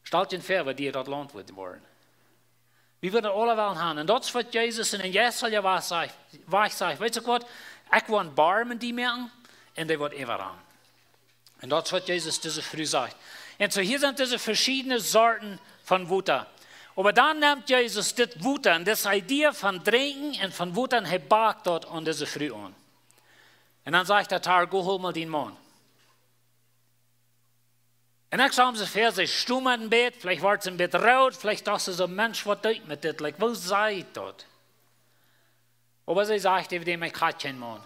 Stal die väa, waut die daut Launt wudd woaren." Wie wudden aula wellen haben. Un daut es waut Jesus en Jesaja wajch sajcht, wajch sajcht: "Weetst waut, ekj woa een Borm en die moaken un dee woat äwarannen." Un daut es waut Jesus dise Fru sajcht. Un soo hia sent dise veschiedne Sorten von Wota. Oba dan nemt Jesus dit Wota un dise Idee von drinkjen un von Wota un hee bakt daut aun dise Fru aun. Un dan sajcht hee: "Go, hol mol dien Maun." Un ekj stal mie väa, see stummad een bät, veleicht wort see een bät root, veleicht docht see soo: "Mensch, waut doo ekj met dit? Like, woo sie ekj daut?" Oba see sajcht äwa däm: "Ekj hab kjeen Maun."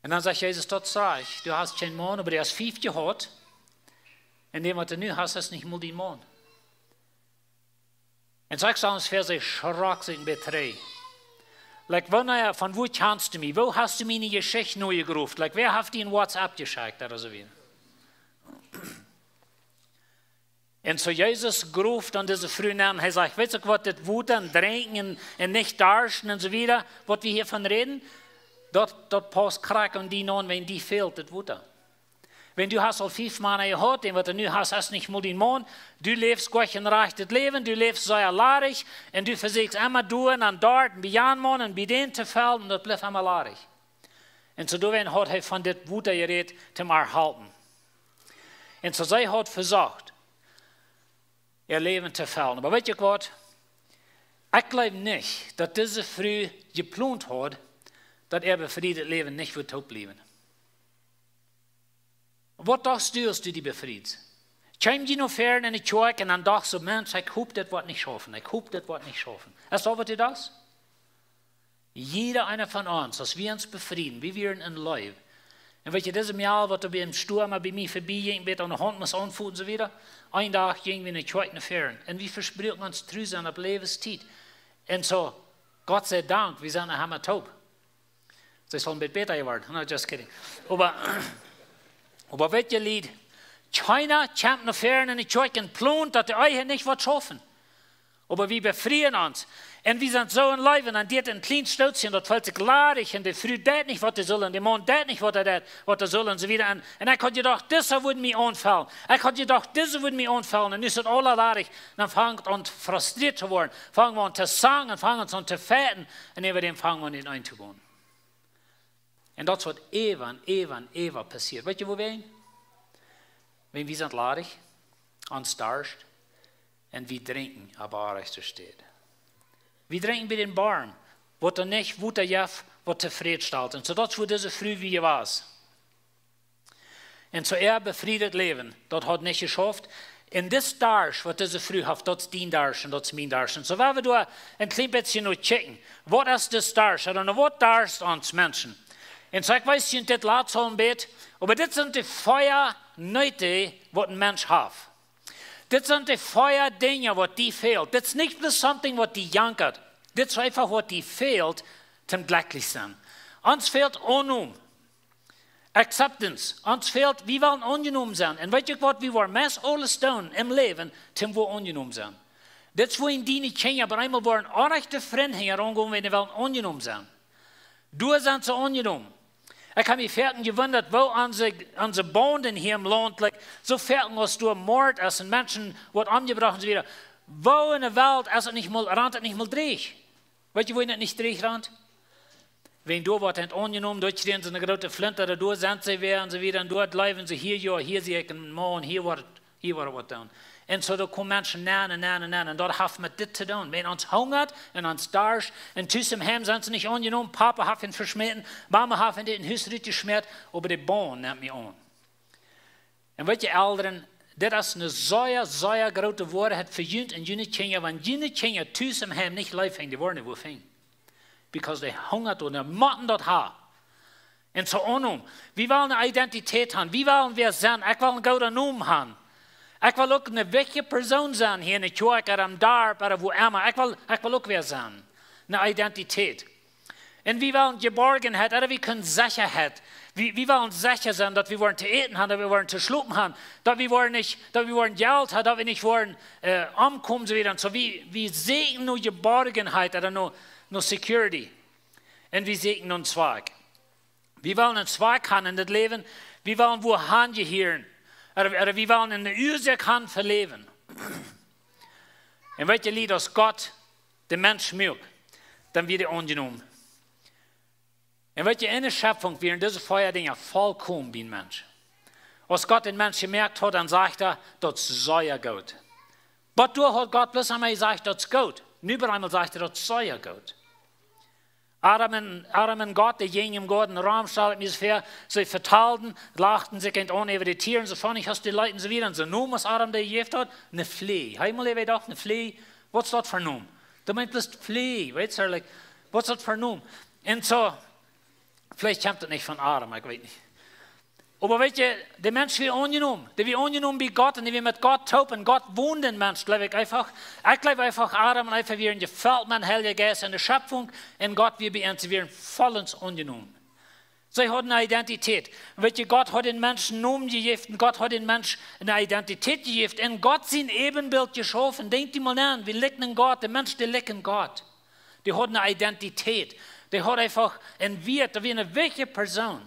Un dan sajcht Jesus: "Daut sajcht, du hast kjeen Maun, oba du hast fief jehaut. Un dän, waut du nu hast, es nich mol dien Maun." Un soo ekj stal mie väa, see schrock sikj een bät trigj. Like, wanea, von woo kjanst du mie? Woo hast du miene Jeschicht nu jegroft? Like, wäa haft die een WhatsApp jeschekjt ooda soo wieda? Un soo Jesus groft dan dise Fru aun. Hee sajcht: "Weetst waut, dit Wota un drinkjen un, un nich darschten un soo wieda, waut wie hia von räden, daut, daut pausst krakjt aun die aun, wan die fält dit Wota. Wan du hast aul fief Mana jehaut, dän, waut du nu hast, es nich mol dien Maun. Du läfst goa kjeen rajchtet Läwen, du läfst sea ladich un du vesieekjst emma doa un doa un bie jan Maun un bie dän to fälen un daut blift emma ladich." Un soo doawäajen haud hee von dit Wota jerät, om äa to halpen. Un soo see haud vesocht, äa Läwen to fälen. Oba weetst waut? Ekj jleew nich, daut dise Fru jeplont haud, daut äa befriedet Läwen nich wudd toop bliewen. Waut dochst du, aus du die befriedst? Kjeem jie no väaren en de Kjoakj un dan dochst du: "Mensch, ekj hop, dit woat nich schaufen. Ekj hop, dit woat nich schaufen." Es daut, waut du dochst? Jieda eena von ons, aus wie ons befrieden, wie wieren en Leew. Un weetst, dise Mejal, waut doa biem Stua emma bie mie verbie jinkj, een bät aun de Haunt must aunfoten un soo wieda, een Dach jinjen wie en de Kjoakj no väaren. Un wie vespruaken ons tru sennen opp Läwenstiet. Un soo, Gott sei Dank, wie sent noch emma toop. See es aul een bät bäta jeworden. No, just kidding. Oba, oba weetst, Lied, kjeena kjemt no väaren en de Kjoakj un plont, daut de Ehe nich woat schaufen. Oba wie befrieen ons. Un wie sent soo en Leew, un dit een kjlien Stootje, daut felt sikj ladich, un de Fru deit nich, waut see sull, de Maun deit nich, waut hee deit, waut hee sull, un soo wieda. Un, un ekj haud jedocht, dise wudd mie aunfälen. Ekj haud jedocht, dise wudd mie aunfälen. Un nu es et aula ladich. Dan fangt aun frustrieet to woaren. Fangen wie aun to zanken, fangen ons aun to fechten. Un äwadäm fangen wie aun en een to gonen. Un daut es waut äwa un äwa un äwa passieet. Weetst du, woo wie? Wan wie sent ladich, ons darscht, un wie drinkjen opp de rajchte Städ. Wie drinkjen bie dän Borm, waut doa nich Wota jeft, waut tofräd stalt. Un soo daut es, woo dise Fru wia jewast. Un soo äa befriedet Läwen, daut haud nich jeschauft. Un dis Darscht, waut dise Fru haft, daut es dien Darscht un daut es mien Darscht. Un soo woa wie doa een kjlien bät no kjikjen. Waut es dis Darscht? Ooda no waut darscht ons Menschen? Un soo, ekj weet nich, dit lat soo een bät, oba dit sent de vea Needs, waut een Mensch haft. Dit sent de vea Dinja, waut die fält. Dit es nich bloos something, waut die jankat. Dit es eefach, waut die fält, toom jlekjlich sennen. Ons fält Aunnom. Acceptance. Ons fält, wie wellen aunjenomen sennen. Un weetst du waut, wie woaren meist aules doonen em Läwen, toom wie aunjenomen sennen. Dit es, woo en diene Kjinja bie eemol woaren onrajchte Frind hinjaraun gonen, wan dee wellen aunjenomen sennen. Doa sent see aunjenomen. Ekj hab mie foaken jewundat, woo onse, onse Baunden hia em Launt, like, soo foaken aus doa Mord es un Menschen woat omjebrocht un soo wieda. Woo enne Welt es et nich mol, rant et nich mol dreech? Weet jie, woo et nich dreech rant? Wan doa woat et aunjenomen, doa kjrieen see eene groote Flint, doa sent see wada un soo wieda, un doa bliewen see hia, jo, hia sie ekj een Maun, hia woat, hia woat waut jedonen. Un soo, doa komen Menschen nenn un nenn un nenn, un daut haft met dit to doonen. Wan ons hungat un ons darscht, un tus em Heim sent see nich aunjenomen, Papa haft an veschmäten, Mama haft an ut daut Hus rutjeschmäten, oba de Baunt nemt mie aun. Un weet jie, Elren, dit es eene sea, sea groote Woarheit fa junt un june Kjinja, wan june Kjinja tus em Heim nich leef haben, dee woaren nich woo finjen. Because dee hungat un dee motten daut haben. Un soo aunnom. Wie wellen eene Identität haben. Wie wellen wäa sennen. Ekj well eenen gooden Nomen haben. Ekj well uk eene wichtje Persoon sennen hia enne Kjoakj, ooda em Darp, ooda wua emma. Ekj well, ekj well uk wäa sennen. Eene Identität. Un wie wellen Jeborgenheit, ooda wie kjennen Sechaheit. Wie, wie wellen secha sennen, daut wie woaren to äten haben, daut wie woaren to schlopen haben, daut wie woaren nich, daut wie woaren Jelt haben, daut wie nich woaren, äh, omkomen, soo wieda. Un soo, wie, wie sieekjen no Jeborgenheit, ooda no, no security. Un wie sieekjen no een Zwakj. Wie wellen een Zwakj haben en dit Läwen. Wie wellen wua han jehieren. Ooda, ooda wie wellen eene Uasoak haben fa Läwen. Un weet jie, Lied, aus Gott dän Mensch muak, dan wort hee aunjenomen. Un weet jie, enne Schöpfung wieren dise vea Dinja volkomen bie een Mensch. Aus Gott dän Mensch jemoakt haud, dan säd hee, daut es sea goot. Waut doa haud Gott bloos eemol jesajcht, daut es goot. Nu opp eemol sajcht hee, daut es sea goot. Adam un, Adam un Gott, dee jinjen em Goaden rom, stal ekj mie soo väa, see vetalden, lachten sikj eent aun äwa de Tieren, soo von ekj aus dee leeten, soo wieda. Un soo Nomen aus Adam dee jejäft haud, eene Fleej. Hee mol äwa doch eene Fleej. Waut es daut fa een Nomen? Daut meent bloos Fleej, weetst du, like, waut es daut fa een Nomen? Un soo, veleicht kjemt daut nich von Adam, ekj weet nich. Oba weet jie, de Mensch wort aunjenomen. Dee wort aunjenomen bie Gott un dee wort met Gott toop un Gott wond em Mensch, jleew ekj eefach. Ekj jleew eefach, Adam un Eva wieren jefelt met dän Heiljen Jeist enne Schöpfung un Gott wia bie an, see wieren vollens aunjenomen. See hauden eene Identität. Un weet jie, Gott haud dän Mensch eenen Nomen jejäft un Gott haud dän Mensch eene Identität jejäft. En Gott sien Äbenbilt jeschaufen. Denkj die mol no, wie likjnen Gott, de Mensch, dee likjt Gott. Dee haud eene Identität. Dee haud eefach een Wieet, dee wia eene wichtje Persoon.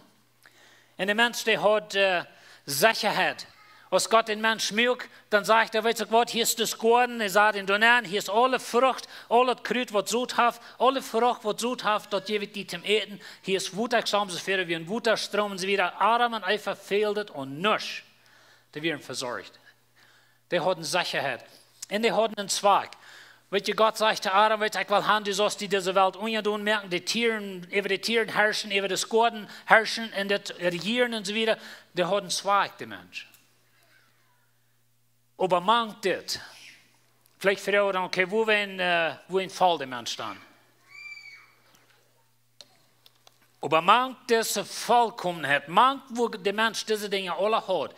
Un de Mensch, dee haud, äh, Sechaheit. Aus Gott dän Mensch muak, dan säd hee, weetst du waut, hia es de Goaden, hee säd en donen, hia es aule Frucht, aul daut Krut waut Sot haft, aule Frucht waut Sot haft, daut jäw ekj die toom äten, hia es Wota, ekj stal soo väa, wia een Wotastroom un soo wieda. Adam un Eva fäld et aun nuscht. Dee wieren vesorcht. Dee hauden Sechaheit. Un dee hauden een Zwakj. Weetst du, Gott säd to Adam, weetst du, ekj well han, du saust die dise Welt unjadon moaken, de Tieren, äwa de Tieren harschen, äwa de Goaden harschen un daut rejieren un soo wieda. Dee hauden een Zwakj, de Mensch. Oba mank dit, veleicht froag wie dan, okay, woo een, äh, woo een Faul de Mensch dan? Oba mank dise Volkomenheit, mank woo de Mensch dise Dinja aule haud,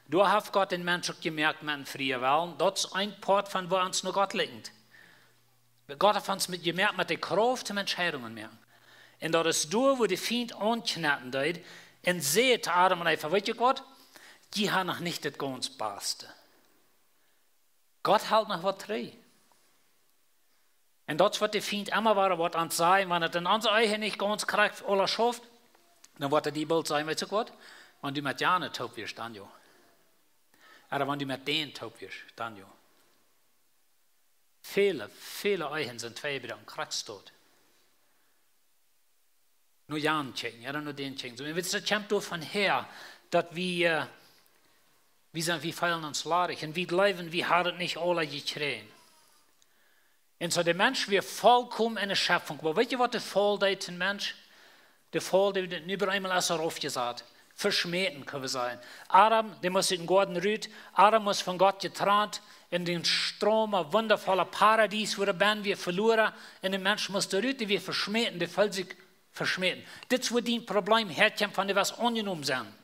doa haft Gott dän Mensch uk jemoakt met een frieen Wellen. Daut es een Poat von woo ons no Gott likjt. Gott haft ons met, jemoakt met de Krauft om Entscheidungen moaken. Un daut es doa, woo de Fient aunkjnäten deed un säd to Adam un Eva, weetst du waut? Jie haben noch nich daut gaunz baste. Gott helt noch waut trigj. Un daut es waut de Fient emma wada woat ons sajen, wan et en onse Ehe nich gaunz krakjt aules schauft, dan woat hee die boolt sajen, weetst du waut? Wan du met jane toop wieescht, dan jo. Ooda wan du met dän toop wieescht, dan jo. Väle, väle Ehen sent twei jebroaken, krakjt soo. No jan kjikjen, jo, dan no dän kjikjen. Soo, un weetst du, daut kjemt doavon häa, daut wie, äh, wie sent, wie feelen ons ladich un wie jleewen, wie haben et nich aule jekjräajen. Un soo de Mensch wia volkomen enne Schöpfung. Oba weetst du waut de Faul deed, een Mensch? De Faul, dee, dee nu opp eemol es raufjesat. Veschmäten, kjenn wie sajen. Adam, dee must ut dän Goaden rut. Adam must von Gott jetrant. En dän Stroom, een wundavollet Paradies, wua hee bie wia veloaren. Un de Mensch must rut, dee wia veschmäten, dee feeld sikj veschmäten. Dit es wua dien Problem häakjemt, von dee wia aunjenomen sennen.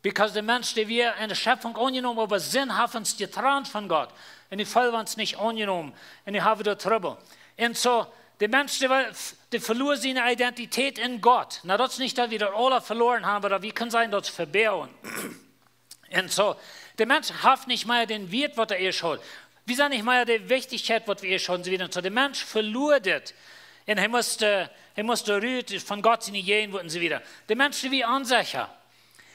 Because de Mensch, dee wia enne Schöpfung aunjenomen, oba Sind haft ons jetrant von Gott. Un nu feelen wie ons nich aunjenomen. Un nu haben wie doa Trubbel. Un soo, de Mensch, dee wia, dee veloa siene Identität en Gott. Nu, daut es nich, daut wie daut aule veloaren haben, oba daut wie kjennen sajen, daut es vebäajen. Un soo, de Mensch haft nich mea dän Wieet, waut hee ieescht haud. Wie sent nich mea de Wichtichkjeit, waut wie ieescht hauden, soo wieda. Un soo, de Mensch veloa dit. Un hee must, äh, Hee must doa rut von Gott siene Jäajenwoat un soo wieda. De Mensch wia onsecha.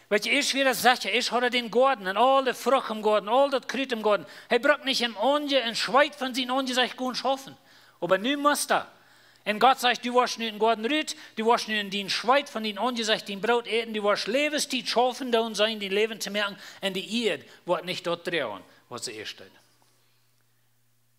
Weetst, ekj wia secha, ekj haud dän Goaden un aul de Frucht em Goaden, aul daut Krut em Goaden. Hee brukt nich em Aunje-, em Schweet von sien Aunjesecht gonen schaufen. Oba nu must hee. Un Gott sajcht: Du woascht nu em Goaden rut, du woascht nu en dien Schweet von dien Aunjesecht dien Broot äten, du woascht Läwenstiet schaufen doonen, sien dien Läwen to moaken, un de Ieed woat nich daut droagen, waut see ieescht deed.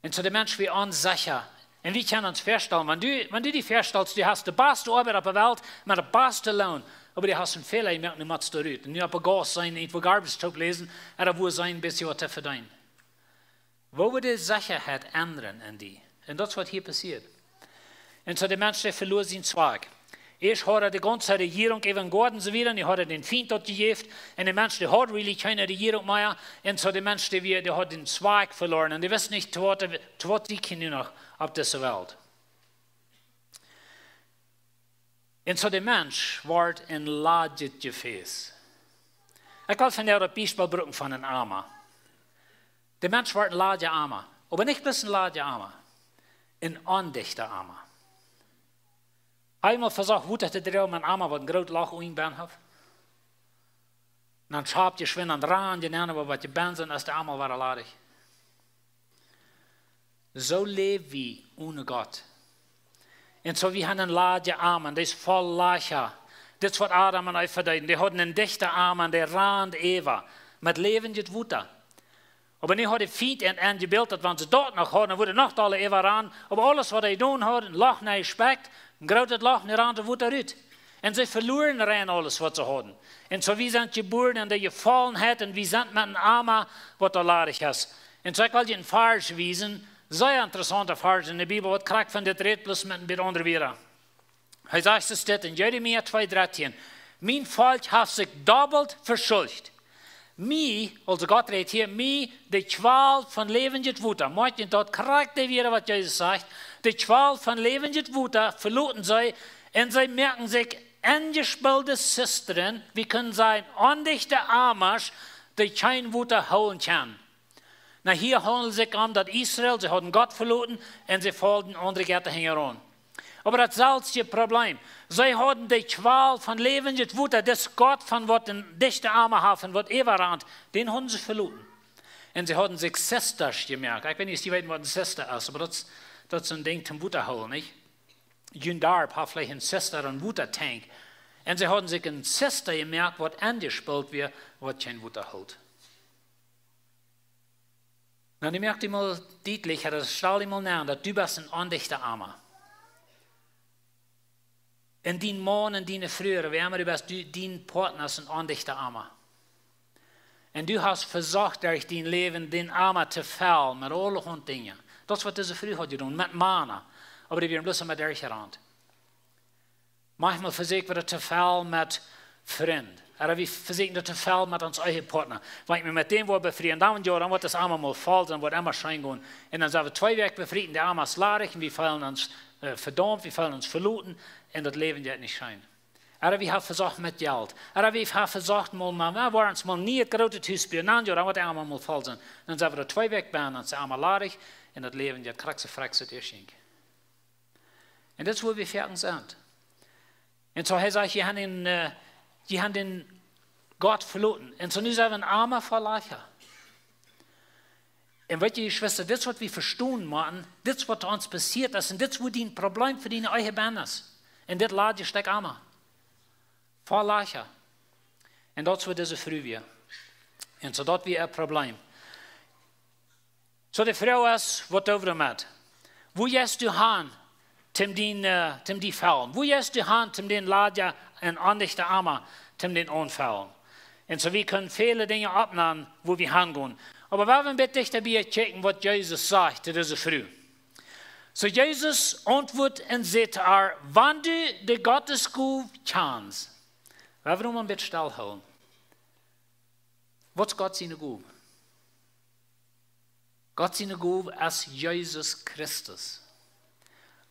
Un soo de Mensch wia onsecha. Un wie kjennen ons väastalen, wan du, wan du die väastalst, du hast de baste Oabeit opp de Welt, met de baste Loon, oba du hast een Fäla jemoakt, nu motst du rut. Un nu opp de Gauss sennen, irjentwua garbage toop läsen, ooda wua sennen, een bät waut to vedeenen. Woo woat de Sechaheit endren en die? Un daut es waut hia passieet. Un soo de Mensch, dee veloa sienen Zwakj. Ieescht haud hee de gaunze Rejierunk äwa dän Goaden, soo wieda, un hee haud dän Fient daut jejäft. Un de Mensch, dee haud really kjeene Rejierunk mea. Un soo de Mensch, dee wia, dee haud dän Zwakj veloaren. Un dee wist nich, to waut, to waut hee nu noch opp dise Welt. Un soo de Mensch wort een ladjet Jefäs. Ekj well vondoag daut Biespel brucken von een Ama. De Mensch wort een ladja Ama. Oba nich bloos een ladja Ama. Een ondichta Ama. Hast du mol vesocht, Wota to droagen met een Ama, waut een groot Loch unjen benn haft? Dan schapt jie schwind aun, rant jie nenn, oba waut jie benn sent, es de Ama wada ladich. Soo läw wie one Gott. Un soo wie haben een ladja Ama, dee es voll Lajcha. Dit es waut Adam un Eva deeden. Dee hauden een dichta Ama, dee rand äwa met läwendjet Wota. Oba nu haud de Fient an, aunjebilt, daut wan see daut noch hauden, dan wudd noch dolla äwa rannen. Oba aules waut hee jedonen haud, een Loch nenn jespikjat, een grootet Loch, nu rand daut Wota rut. Un see veloaren rein aules waut see hauden. Un soo wie sent jebuaren en de Jefaulenheit un wie sent met een Ama, waut doa ladich es. Un soo ekj well junt een Varsch wiesen, sea interessaunta Varsch en de Bibel, waut krakjt von dit rät, bloos met een bät aundre Wieed. Hee sajcht, es dit en Jeremia twee drettien: Mien Volkj haft sikj dobbelt veschuldicht. Mie, aulsoo Gott rät hia, mie, de Kjwal von läwendjet Wota. Moakt junt daut krakjt de Wieed, waut Jesus sajcht. De Kjwal von läwendjet Wota veloten see, un see moaken sikj enjespolde Zistren, wie kjennen sajen, ondichte Amasch, dee kjeen Wota hoolen kjennen. Nu, hia haundelt sikj om daut Israel, see hauden Gott veloten un see folden aundre Jetta hinjaraun. Oba daut selwje Problem. See hauden de Kjwal von läwendjet Wota, dis Gott von waut een dichta Ama haft un waut äwarant, dän hauden see veloten. Un see hauden sikj Zistasch jemoakt. Ekj weet nich, aus jie weeten, waut een Zista es, oba daut es, daut es een Dinkj toom Wota hoolen, nich? Jun Darp haft veleicht een Zista, een Wotatank. Un see hauden sikj een Zista jemoakt, waut enjespolt wia, waut kjeen Wota hilt. Nu, nu moak die mol dietlich, ooda stal die mol nenn, daut du best een ondichta Ama. Un dien Maun un diene Fru, wäa emma du best, du, dien Partner es een ondichta Ama. Un du hast vesocht, derch dien Läwen dän Ama to fellen met aulahaunt Dinja. Daut es waut dise Fru haud jedonen, met Mana. Oba dee wia bloos met derch äa Rand. Maunchmol vesieekj wie daut to fellen met Frind. Ooda wie vesieekjen daut to fellen met onsen Ehepartner. Wan wie met däm woaren befrieen, dan, jo, dan woat daut Ama mol voll sennen, woat emma scheen gonen. Un dan sent wie twee Wäakj befriet un de Ama es ladich un wie feelen ons, äh, vedaumt, wie feelen ons veloten un daut Läwen jeit nich scheen. Ooda wie haben vesocht met Jelt. Ooda wie haben vesocht mol, mau, mau, woaren ons mol nie een grootet Hus buen. Dan, jo, dan woat de Ama mol voll sennen. Dan sent wie doa twee Wäakj bie un dan es de Ama ladich un daut Läwen jeit krakjt soo frakjt aus daut ieescht jinkj. Un daut es wua wie foaken sent. Un soo hee sajcht, jie haben dän, äh, jie haben dän Gott veloten. Un soo nu sent wie een Ama voll Lajcha. Un weetst du, Jeschwista, dit es waut wie vestonen motten, dit es waut ons passieet es, un dit es wua dien Problem fa diene Ehe benn es. Un dit ladje Stekj Ama. Voll Lajcha. Un daut es waut dise Fru wia. Un soo daut wia äa Problem. Soo de Froag es, waut doo wie doamet? Wua jeist du han, toom dän, äh, toom die fellen? Wua jeist du han, toom dän ladja un ondichta Ama, toom dän aunfellen? Un soo, wie kjennen väle Dinja oppnämen, wua wie han gonen. Oba wie wellen een bät dichta bie kjikjen, waut Jesus sajcht to dise Fru. Soo Jesus auntwuat un säd to äa: Wan du de Gottesgow kjanst. Wie wellen noch een bät stell hoolen. Waut es Gott siene Gow? Gott siene Gow es Jesus Christus.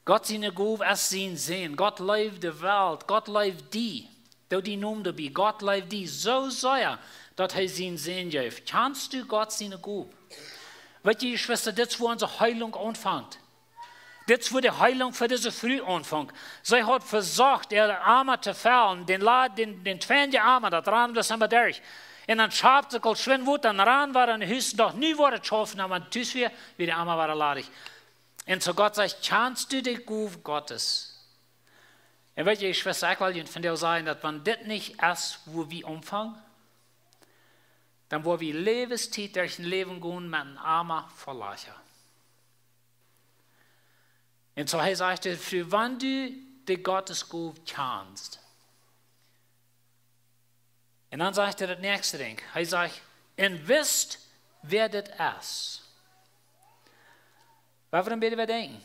Gott siene Gow es sien Sän. Gott leeft de Welt. Gott leeft die. Doo dien Nomen doabie. Gott leeft die soo sea, daut hee sien Sän jeef. Kjanst du Gott siene Gow? Weetst du, Jeschwista, dit es wua onse Heilunk aunfangt. Dit es wua de Heilunk fa dise Fru aunfunk. See haud vesocht äa Ama to fellen, dän, La- dän, dän tweeden Ama, daut rand bloos emma derch. Un dan schaupt see aul schwind Wota, dan rand wada no Hus un docht: "Nu woat et schaufen," oba tus wia, wia de Ama wada ladich. Un soo Gott sajcht: "Kjanst du de Gow Gottes?" Un weet jie, Jeschwista, ekj well junt vondoag sajen, daut wan dit nich es wua wie aunfangen, dan woa wie Läwenstiet derch daut Läwen gonen met een Ama voll Lajcha. Un soo hee sajcht de Fru: "Wan du de Gottes Gow kjanst." Un dan sajcht hee daut näakjste Dinkj. Hee sajcht: "Un wist, wäa dit es." Wuarom woaren wie denkjen?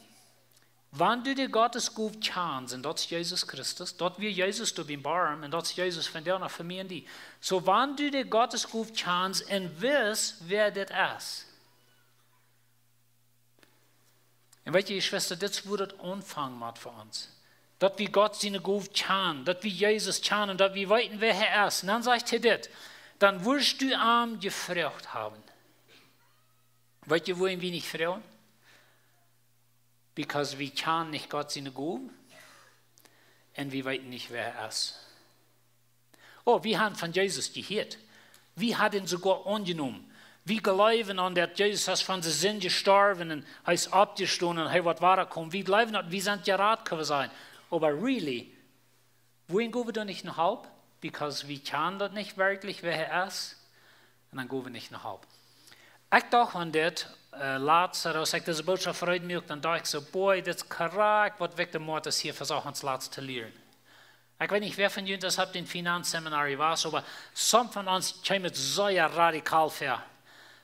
Wan du de Gottes Gow kjanst, un daut es Jesus Christus, daut wia Jesus doa biem Borm, un daut es Jesus vondoag noch fa mie un die. Soo, wan du de Gottes Gow kjanst un wist, wäa dit es. Un weet jie, Jeschwista, dit es wua daut aunfangen mott fa ons. Daut wie Gott siene Gow kjanen, daut wie Jesus kjanen, daut wie weeten, wäa hee es. Un dan sajcht hee dit: "Dan wurscht du am jefroacht haben." Weet jie, wuarom wie nich froagen? Because wie kjanen nich Gott siene Gow un wie weeten nich, wäa hee es. Oh, wie haben von Jesus jehieet. Wie haben am soogoa aunjenomen. Wie jleewen aun daut Jesus es fa onse Sind jestorwen un hee es oppjestonen un hee woat wada komen. Wie jleewen daut, wie sent jerat, kjenn wie sajen. Oba really, wuarom go wie dan nich no Help? Because wie kjanen daut nich werkjlich, wäa hee es. Un dan go wie nich no Help. Ekj docht aun dit, äh, latst, aus ekj dise Bootschoft reed muak, dan docht ekj soo: "Boy, dit es krakjt waut Victor Mortis hia vesocht ons latst to lieren." Ekj weet nich, wäa von junt daut haft dän Finanzseminar jewast, oba some von ons kjeem et sea radikal väa.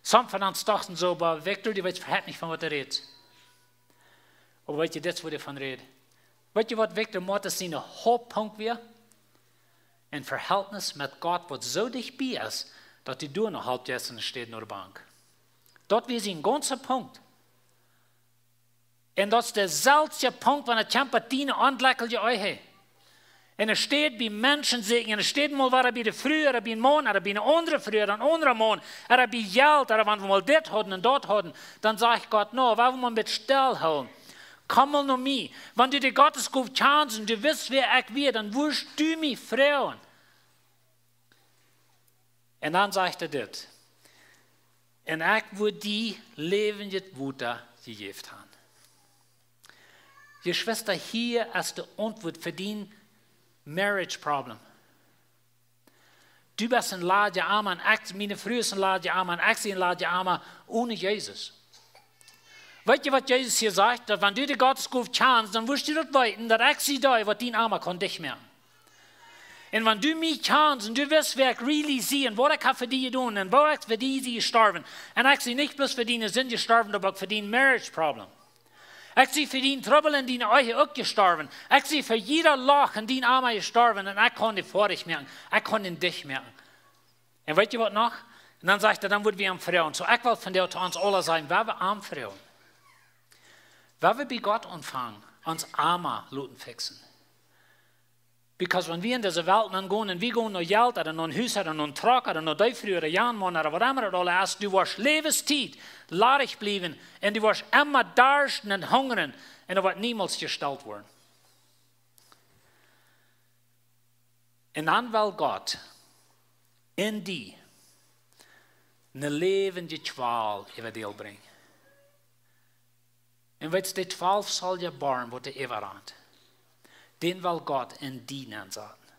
Some von ons dochten soo: "Oba Victor, du weetst veleicht nich, von waut du rätst." Oba weet jie, dit es wua ekj von räd. Weet jie, waut Victor Mortis sien Hauptpunkt wia? Een Verhältnis met Gott, waut soo dicht bie es, daut du doa no Help jeist un städ no de Bank. Daut wia sien gaunza Punkt. Un daut es de selwje Punkt, wan et kjemt bie diene auntlekjelje Ehe. Un et steit bie Menschen secha, un et steit mol wada bie de Fru, ooda bie een Maun, ooda bie eene aundre Fru, ooda een aundra Maun, ooda bie Jelt, ooda wan wie mol dit hauden un daut hauden, dan sajcht Gott: "No, wan wie mol met stell hoolen. Komm mol no mie. Wan du de Gottes Gow kjanst un du wist, wäa ekj wia, dan wurscht du mie froagen." Un dan sajcht hee dit: "Un ekj woa die läwendjet Wota jejäft haben." Jeschwista, hia es de Auntwuat fa dien marriage problem. Du best een ladja Ama un ekj, miene Fru es een ladja Ama un ekj sie een ladja Ama one Jesus. Weet jie, waut Jesus hia sajcht? Daut wan du de Gottes Gow kjanst, dan wurscht du daut weeten, daut ekj sie dee, waut dien Ama kaun dicht moaken. Un wan du mie kjanst un du wist, wäa ekj really sie un waut ekj hab fa die jedonen un woo ekj fa die sie jestorwen. Un ekj sie nich bloos fa diene Sind jestorwen, oba uk fa dien marriage problem. Ekj sie fa dien Trubbel en diene Ehe uk jestorwen. Ekj sie fa jieda Loch en dien Ama jestorwen un ekj kaun dee foadich moaken. Ekj kaun dän dicht moaken. Un weet jie waut noch? Un dan sajcht hee, dan woa wie am froagen. Soo, ekj well vondoag to ons aula sajen, wan wie am froagen, wan wie bie Gott aunfangen, ons Ama loten fixen. Because wan wie en dise Welt nenn gonen un wie gonen no Jelt, ooda no een Hus, ooda no een Truck, ooda no dee Fru, ooda jan Maun, ooda waut emma daut aula es, du woascht Läwenstiet ladich bliewen un du woascht emma darschten un hungren un et woat niemols jestelt woaren. Un dan well Gott en die eene läwendje Kjwal äwa die brinjen. Un weetst, de twalf Solja Borm, waut de äwarant, dän well Gott en die nensaten.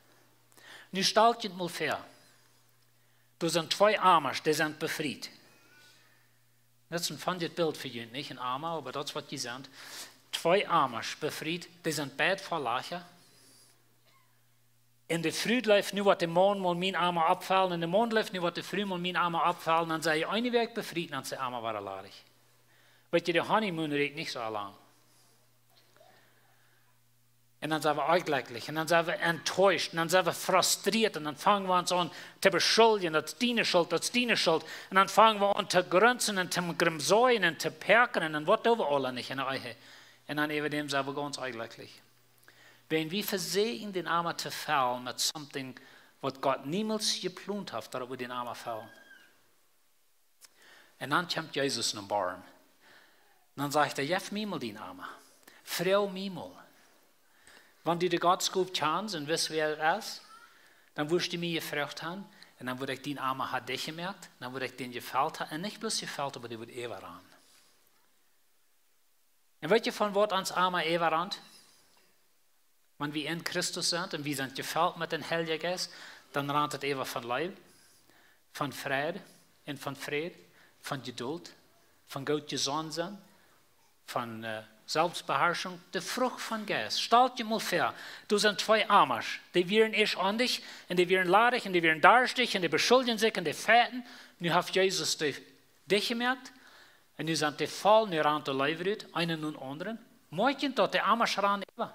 Nu stalt junt mol väa, doa sent twee Amasch, dee sent befriet. Daut es een funny Bilt fa junt, nich? Een Ama, oba daut es waut jie sent. Twee Amasch befriet, dee sent beid voll Lajcha. Un de Fru jleeft nu, waut de Maun mol mien Ama oppfelt, un de Maun jleeft nu, waut de Fru mol mien Ama oppfelt, dan sent see eene Wäakj befriet, dan sent see emma wada ladich. Weetst, de honeymoon rieekjt nich soo lang. Un dan sent wie onjlekjlich, un dan sent wie enttäuscht, un dan sent wie frustrieet, un dan fangen wie ons aun to beschuldjen, daut es diene Schult, daut es diene Schult. Un dan fangen wie aun to grunzen un to grimsoien un to päakren un waut doo wie aula nich en de Ehe. Un dan äwa däm sent wie gaunz onjlekjlich. Wan wie vesäkjen dän Ama to fellen met something, waut Gott niemols jeplont haft, daut wie dän Ama fellen. Un dan kjemt Jesus nom Borm. Dan sajcht hee: "Jeff mie mol dien Ama." Froag mie mol. Wan du de Gottsgoow kjanst un wist, wäa daut es, dan wurscht du mie jefroacht han, un dan wudd ekj dien Oama ha dicht jemoakt, dan wudd ekj dän jefelt han, un nich bloos jefelt, oba dee wudd äwaraunen. Un weet jie, von waut ons Oama äwaraunt? Wan wie en Christus sent un wie sent jefelt met dän Heiljen Jeist, dan raunt et äwa von Leew, von Freid un von Fräd, von Jedult, von goot jesonnen sennen, von, äh, Selbstbeherrschung, de Frucht vom Jeist. Stalt junt mol väa, doa sent twee Oamasch, dee wieren ieescht ondicht un dee wieren ladich un dee wieren darschtich un dee beschuldjen sikj un dee fighten. Nu haft Jesus dee dicht jemoakt un nu sent dee voll, nu raunt de Leew rut, eena nom aundren. Moakjen daut de Oamasch rannen äwa.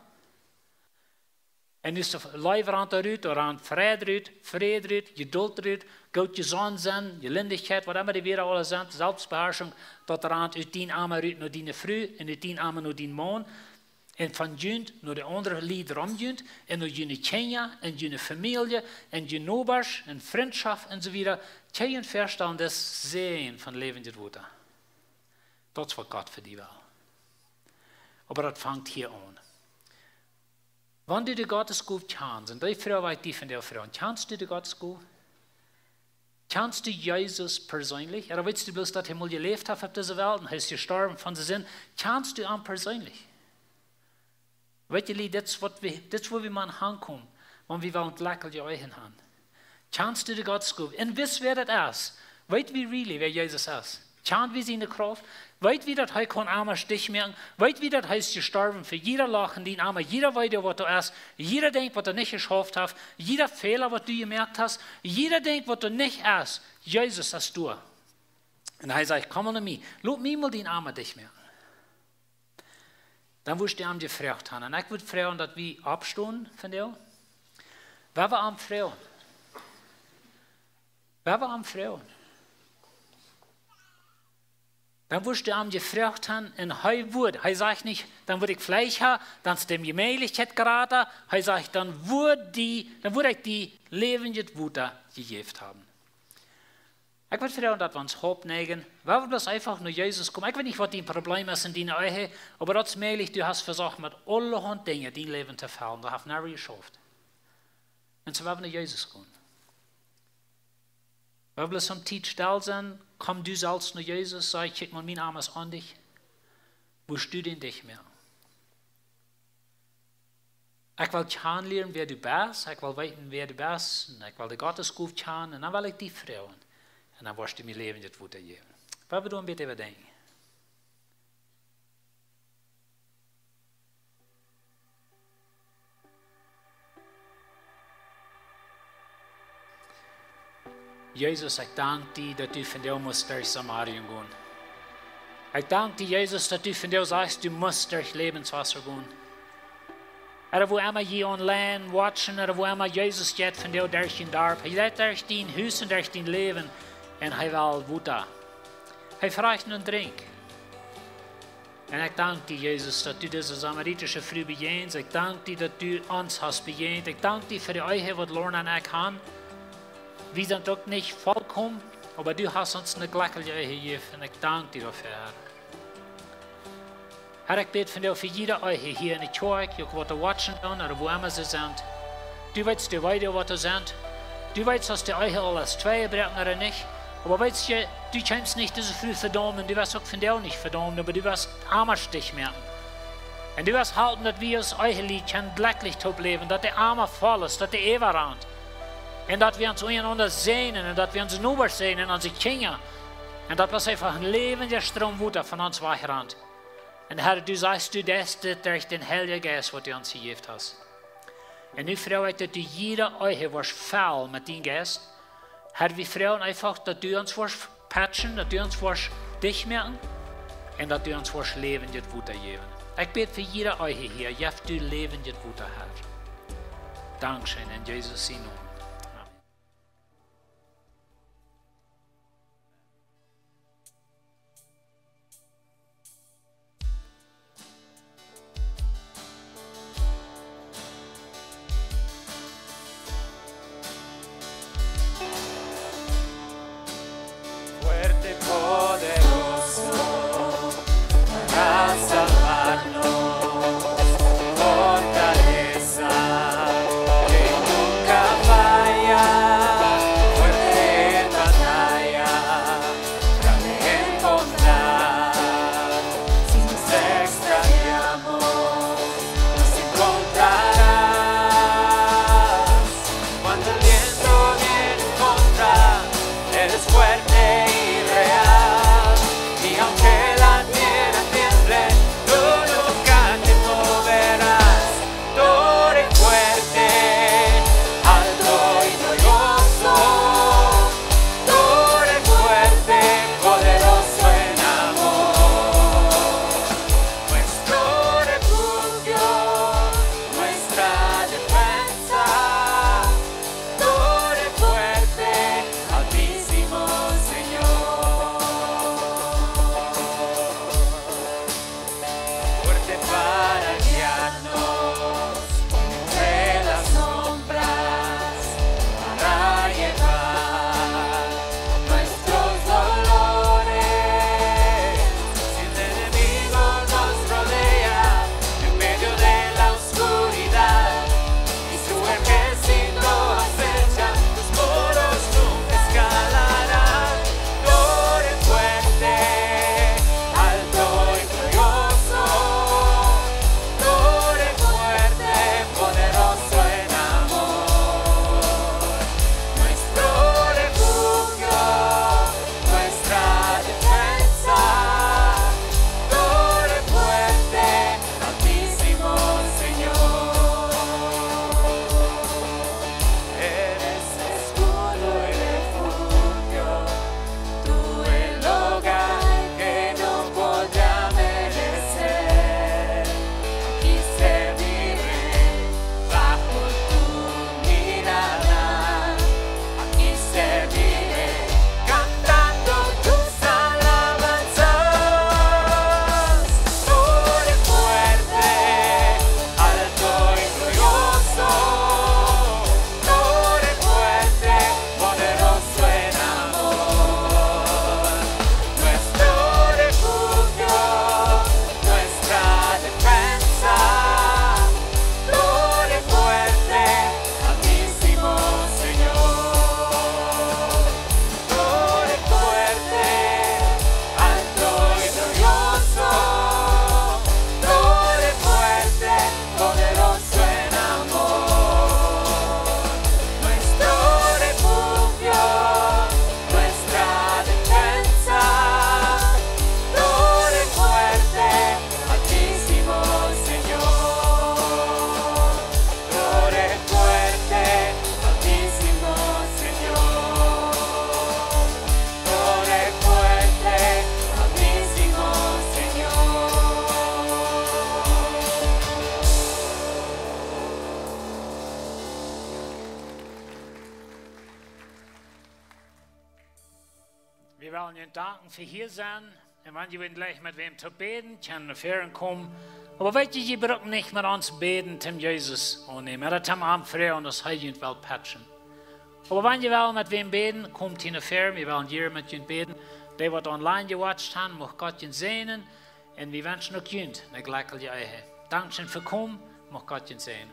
Un nu es de Leew raunt doa rut, doa raunt Freid rut, Fräd rut, Jedult rut, goot jesonnen sennen, Jelindichkjeit, waut emma dee Wieed aula sent, Selbstbeherrschung, daut raunt ut dien Oama rut no diene Fru un ut dien Oama no dien Maun. Un von junt no de aundre Lied rom junt un no june Kjinja un june Famielje un june Nobasch un Frintschoft un soo wieda. Kjenn jie junt väastalen, daut es Säajen von läwendjet Wota. Daut es waut Gott fa die well. Oba daut fangt hia aun. Wan du de Gottsgoow kjanst, un dee Froag well ekj die vondoag froagen: Kjanst du de Gottsgoow? Kjanst du Jesus perseenlich? Ooda weetst du bloos, daut hee mol jeläft haft opp dise Welt un hee es jestorwen von de Sind? Kjanst du am perseenlich? Weet jie, dit es waut wie, dit es wua wie mau aunkomen, wan wie wellen jlekjelje Oagen han. Kjanst du de Gottsgoow? Un wist, wäa daut es? Weet wie really, wäa Jesus es? Kjan wie siene Krauft? Weet wie, daut hee kaun Oamasch dicht moaken? Weet wie, daut hee es jestorwen fa jieda Loch en dien Oama, jieda Weedoag waut doa es, jieda Dinkj waut hee nich jeschauft haft, jieda Fäla waut du jemoakt hast, jieda Dinkj waut doa nich es, Jesus es doa. Un hee sajcht: Komm no mie, lot mie mol dien Oama dicht moaken. Dan wurscht du am jefroacht han. Un ekj wudd froagen, daut wie oppstonen vondoag. Woa wie am froagen? Woa wie am froagen? Dan wurscht du am jefroacht han un hee wudd, hee sajcht nich: Dan wudd ekj veleicht ha, dan es de Mäajlichkjeit jrata. Hee sajcht: Dan wudd die, dan wudd ekj die läwendjet Wota jejäft haben. Ekj wudd froagen, daut wie ons Haupt neijen, woa wie bloos eefach no Jesus komen. Ekj weet nich, waut dien Problem es en diene Ehe, oba daut es mäajlich, du hast vesocht met aulahaunt Dinja dien Läwen to fellen, daut haft nich jeschauft. Un soo woa wie no Jesus komen. Woa wie bloos soone Tiet stell sennen, komm du selfst no Jesus, saj: Kjikj mol, mien Oama es ondicht. Wurscht du dän dicht moaken? Ekj well kjanen lieren, wäa du best. Ekj well weeten, wäa du best. Un ekj well de Gottsgoow kjanen. Un dan well ekj die froagen. Un dan woascht du mie läwendjet Wota jäwen. Woa wie doa een bät äwa denkjen. Jesus, ekj dank die, daut du vondoag must derch Samarien gonen. Ekj dank die, Jesus, daut du vondoag sajchst, du must derch Läwenswota gonen. Ooda wua emma jie online watchen, ooda wua emma Jesus jeit vondoag derch dien Darp. Hee jeit derch dien Hus un derch dien Läwen. Un hee well Wota. Hee fruacht no Drinkj. Un ekj dank die, Jesus, daut du dise samaritische Fru bejäajnst. Ekj dank die, daut du ons hast bejäajnt. Ekj dank die fa de Ehe, waut Lorna un ekj han. Wie sent uk nich vollkomen, oba du hast ons eene jlekjelje Ehe jejäft. Un ekj dank die doafäa, Herr. Herr, ekj bäd vondoag fa jieda Ehe hia en de Kjoakj, uk waut doa watchen doonen, ooda wua emma see sent. Du weetst de Weedoag, waut doa sent. Du weetst, aus de Ehe aul es twei jebroaken ooda nich. Oba weetst du, du kaust nich dise Fru vedaumen, du woascht uk vondoag nich vedaumen, oba du woascht Oamasch dicht moaken. Un du woascht halpen, daut wie aus Ehelied kjennen jlekjlich toop läwen, daut de Oama voll es, daut dee äwaraunt. Un daut wie ons unjarenaunda säajnen, un daut wie onse Nobasch säajnen, onse Kjinja. Un daut woat eefach een läwendja Stroom Wota von ons wajchrant. Un Herr, du sajchst, du deist dit derch dän Heiljen Jeist, waut du ons jejäft hast. Un nu froag ekj, daut du jieda Ehe woascht fellen met dienen Jeist. Herr, wie froagen eefach, daut du ons woascht patchen, daut du ons woascht dicht moaken un daut du ons woascht läwendjet Wota jäwen. Ekj bäd fa jieda Ehe hia, jeff du läwendjet Wota, Herr. Dankscheen en Jesus sienen Nomen. Amen. Fuerte, poderoso, para salvarnos. para guiarnos, entre las sombras para llevar nuestros dolores. Si el enemigo nos rodea en medio de la oscuridad y su ejército acecha, tus muros nunca escalarán. Torre fuerte, alto y glorioso, torre fuerte, poderoso en amor, nuestro refugio, nuestra defensa, torre fuerte, Altísimo Señor. Eres escudo y refugio, tú el hogar que no podrá merecer. Aquí serviré bajo tu mirada, aquí serviré cantando tus alabanzas. Torre fuerte, alto y glorioso, torre fuerte, poderoso en amor, nuestro refugio, nuestra defensa, torre fuerte, Altísimo Señor. Torre fuerte, alto y glorioso, torre fuerte, poderoso en amor, nuestro refugio, nuestra defensa, torre fuerte, Altísimo Señor. Torre fuerte, Altísimo Señor. Torre fuerte, Altísimo Señor. Wie wellen junt danken fa hia sennen. Un wan jie wellen jlikj met wäm to bäden, kjennen no väaren komen. Oba weet jie, jie bruken nich met ons bäden, toom Jesus aunnämen. Daut es am Frind, aus hee junt well patchen. Oba wan jie wellen met wäm bäden, komt hia no väaren. Wie wellen hia met junt bäden. Dee waut online jewatcht haben, mucht Gott junt säajnen. Un wie wenschen uk junt eene jlekjelje Ehe. Dankscheen fa komen, mucht Gott junt säajnen.